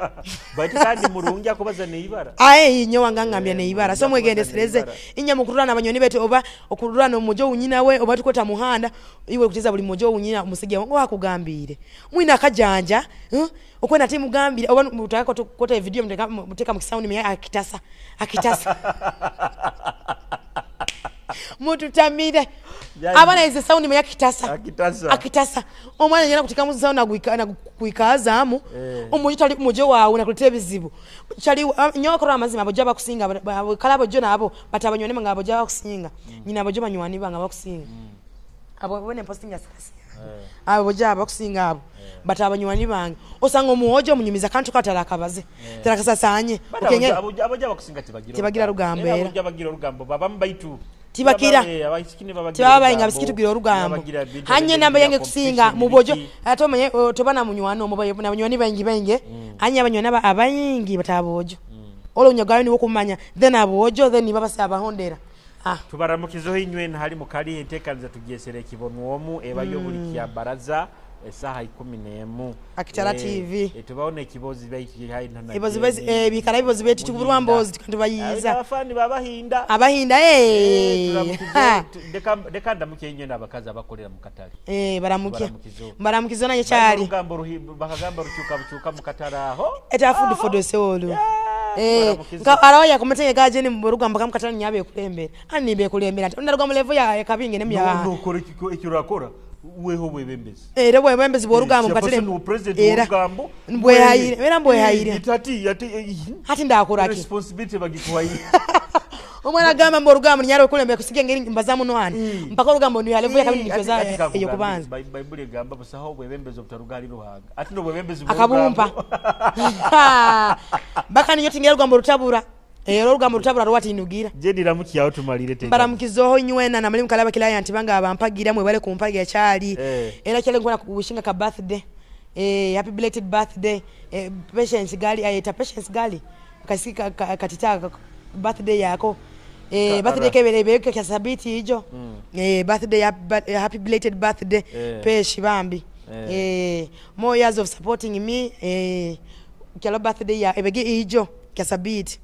bati kandi murungi akubaza neibara aye nyo wangangambira neibara so mwegendesereze inya mukururana abanyoni betu oba okururana omujo unyina we oba tukota muhanda iwe kutiza buli mujo unyina musijja wangu akugambire mwina akajanja okwenda timu gambire oba mutaka kota video muteka mu sound mya akitasa akitasa mututamire abana ize sound mya kitasa akitasa akitasa omwana yena kutika mu sound na kuikazamu omujo tali mujo wawe na kuletea bizibu chali nyokora amazima abojo bakusinga kalabo jo nabo batabanyone nga abojo bakusinga nyina abojo banywani banga bakusinga abo bone posting ya sasa abo jo abakusinga abo batabanywani bange osanga omuwojo omunyumiza kantu katala akabaze tarakasasanye okenge abojo abakusinga tibagira rugambo era abojo abagira rugambo baba mbaitu tibakira tibaba inga bisikitugira orugambo hanye namba yange kusinga mubojo ate omanye tobana munywano omubaye na munywani bangi bangi hanye abanywani abayingi batabojo olo nyagayo ni wokumanya then abojo then baba sabahondera tubaramukizo inywe hali mukali entekanza tugyesere kibonwomu ebayo buli kya baraza Esaha 11. Akitara TV. Tubaho n'ekibozi baitu Ebibozi bikara ebibozi baitu tuburwa mbozi tubayiza. Abafani babahinda. Abahinda Turamukize, leka ndamuke inyo n'abakazi abakolera mu katale. Baramuke. Baramukize. Baramukize nanye kyali. Olugambo bakagamba rukyuka bukyuka mu katale aho. Eta food for the soul. Baramukize. Nka arawa yakometenge gaje ni murugambo kamukatale nyabe kulembera. Ani nibe kulembera. Ati ndaruga mu level ya kabinge ne mya. Nokora ekyo urakora weho bwebembezi. Era bwebembezi bw'orugambo mukatale. President Era w'orugambo. Mbwehayire, era mbwehayire. Itati ati Hati ndakora ki? Responsibility bagikuhaye. Omwana agamba mbu orugambo nyaro kulembera kusiga ngeri mbaza muno ani. Mpaka orugambo ni level ya kabinge nitweza eyo kubanza. Baibuli egamba busaho bwebembezi obutarugali ruhanga. Ati no bwebembezi Akabumpa. Baka ninyo tingera orugambo rutabura. Era orugambo rutabura rwatinugira. Je ndiramukiyaho tumalire teka. Mbaramukizoho inywena na mulimu kalaba kilaya nti banga abampagira mwe bale kumpagira kyali. Era kyali nkona kuwishinga ka birthday. Happy belated birthday. Patience gali ayeta Patience gali. Kasika katita birthday yako. Birthday kebere beke kya sabiti ijo. Birthday happy belated birthday. Peshi bambi. More years of supporting me. Kyalo birthday ya ebege ijo kya sabiti.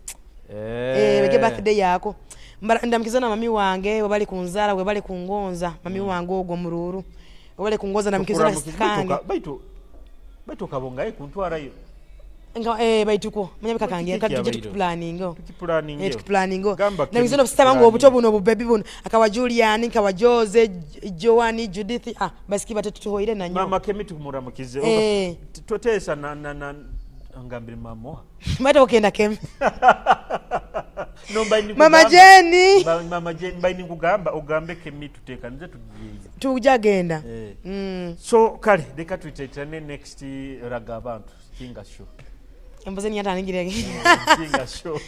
Bege birthday yako. Ndamkiza na mami wange wabali kunzara wabali kungonza mami wange ogwo mururu wabali kungonza ndamkiza na sikange. Baitu kabongaye kuntwarayo. Nga baituko manyabika kange Kiki tuje abairo? tukiplanningo. Tukiplanningo. Tukiplanningo. Gamba Ndamkiza kemi no sitaba ngo tukiplanningo. obuto buno obubebi buno akawa Julian kawa Jose Joani Judith basiki batatu tuhoire nanyo. Mama kemi tumuramukize. Totesa na ngambire mama. Mata okenda kemi. No mbaini Mama kugamba. Jenny. Mama Jenny mbaini kugamba ogambe kemi tutekanize tugiye. Tujagenda. So kale leka tuitetane next raga abantu kinga show. Emboze ni atangire. Kinga show.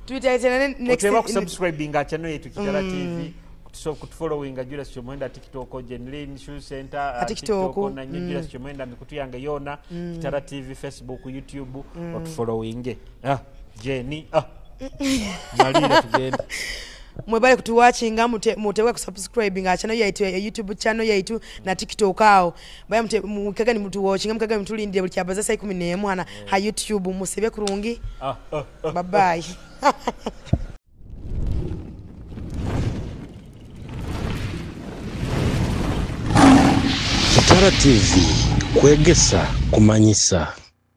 Tuitetane next. Oteba kusubscribinga channel yetu Kitara TV. Kutufollowinga Julius Chomwenda TikTok, Jenlin Shoe Center, TikTok, na Julius Chomwenda mikutu yange yona, Kitara TV, Facebook, YouTube, otufollowinge. Jenny, Malira tugende. Mwebale kutuwatchinga mutewe kusubscribinga channel yaitu ya YouTube channel yaitu na TikTok awo. Baya mukaga ni mutuwatchinga mukaga mutulindire buli kyabaza saa 11 hana ha YouTube musibe kurungi. Bye bye. Kitara TV kwegesa kumanyisa.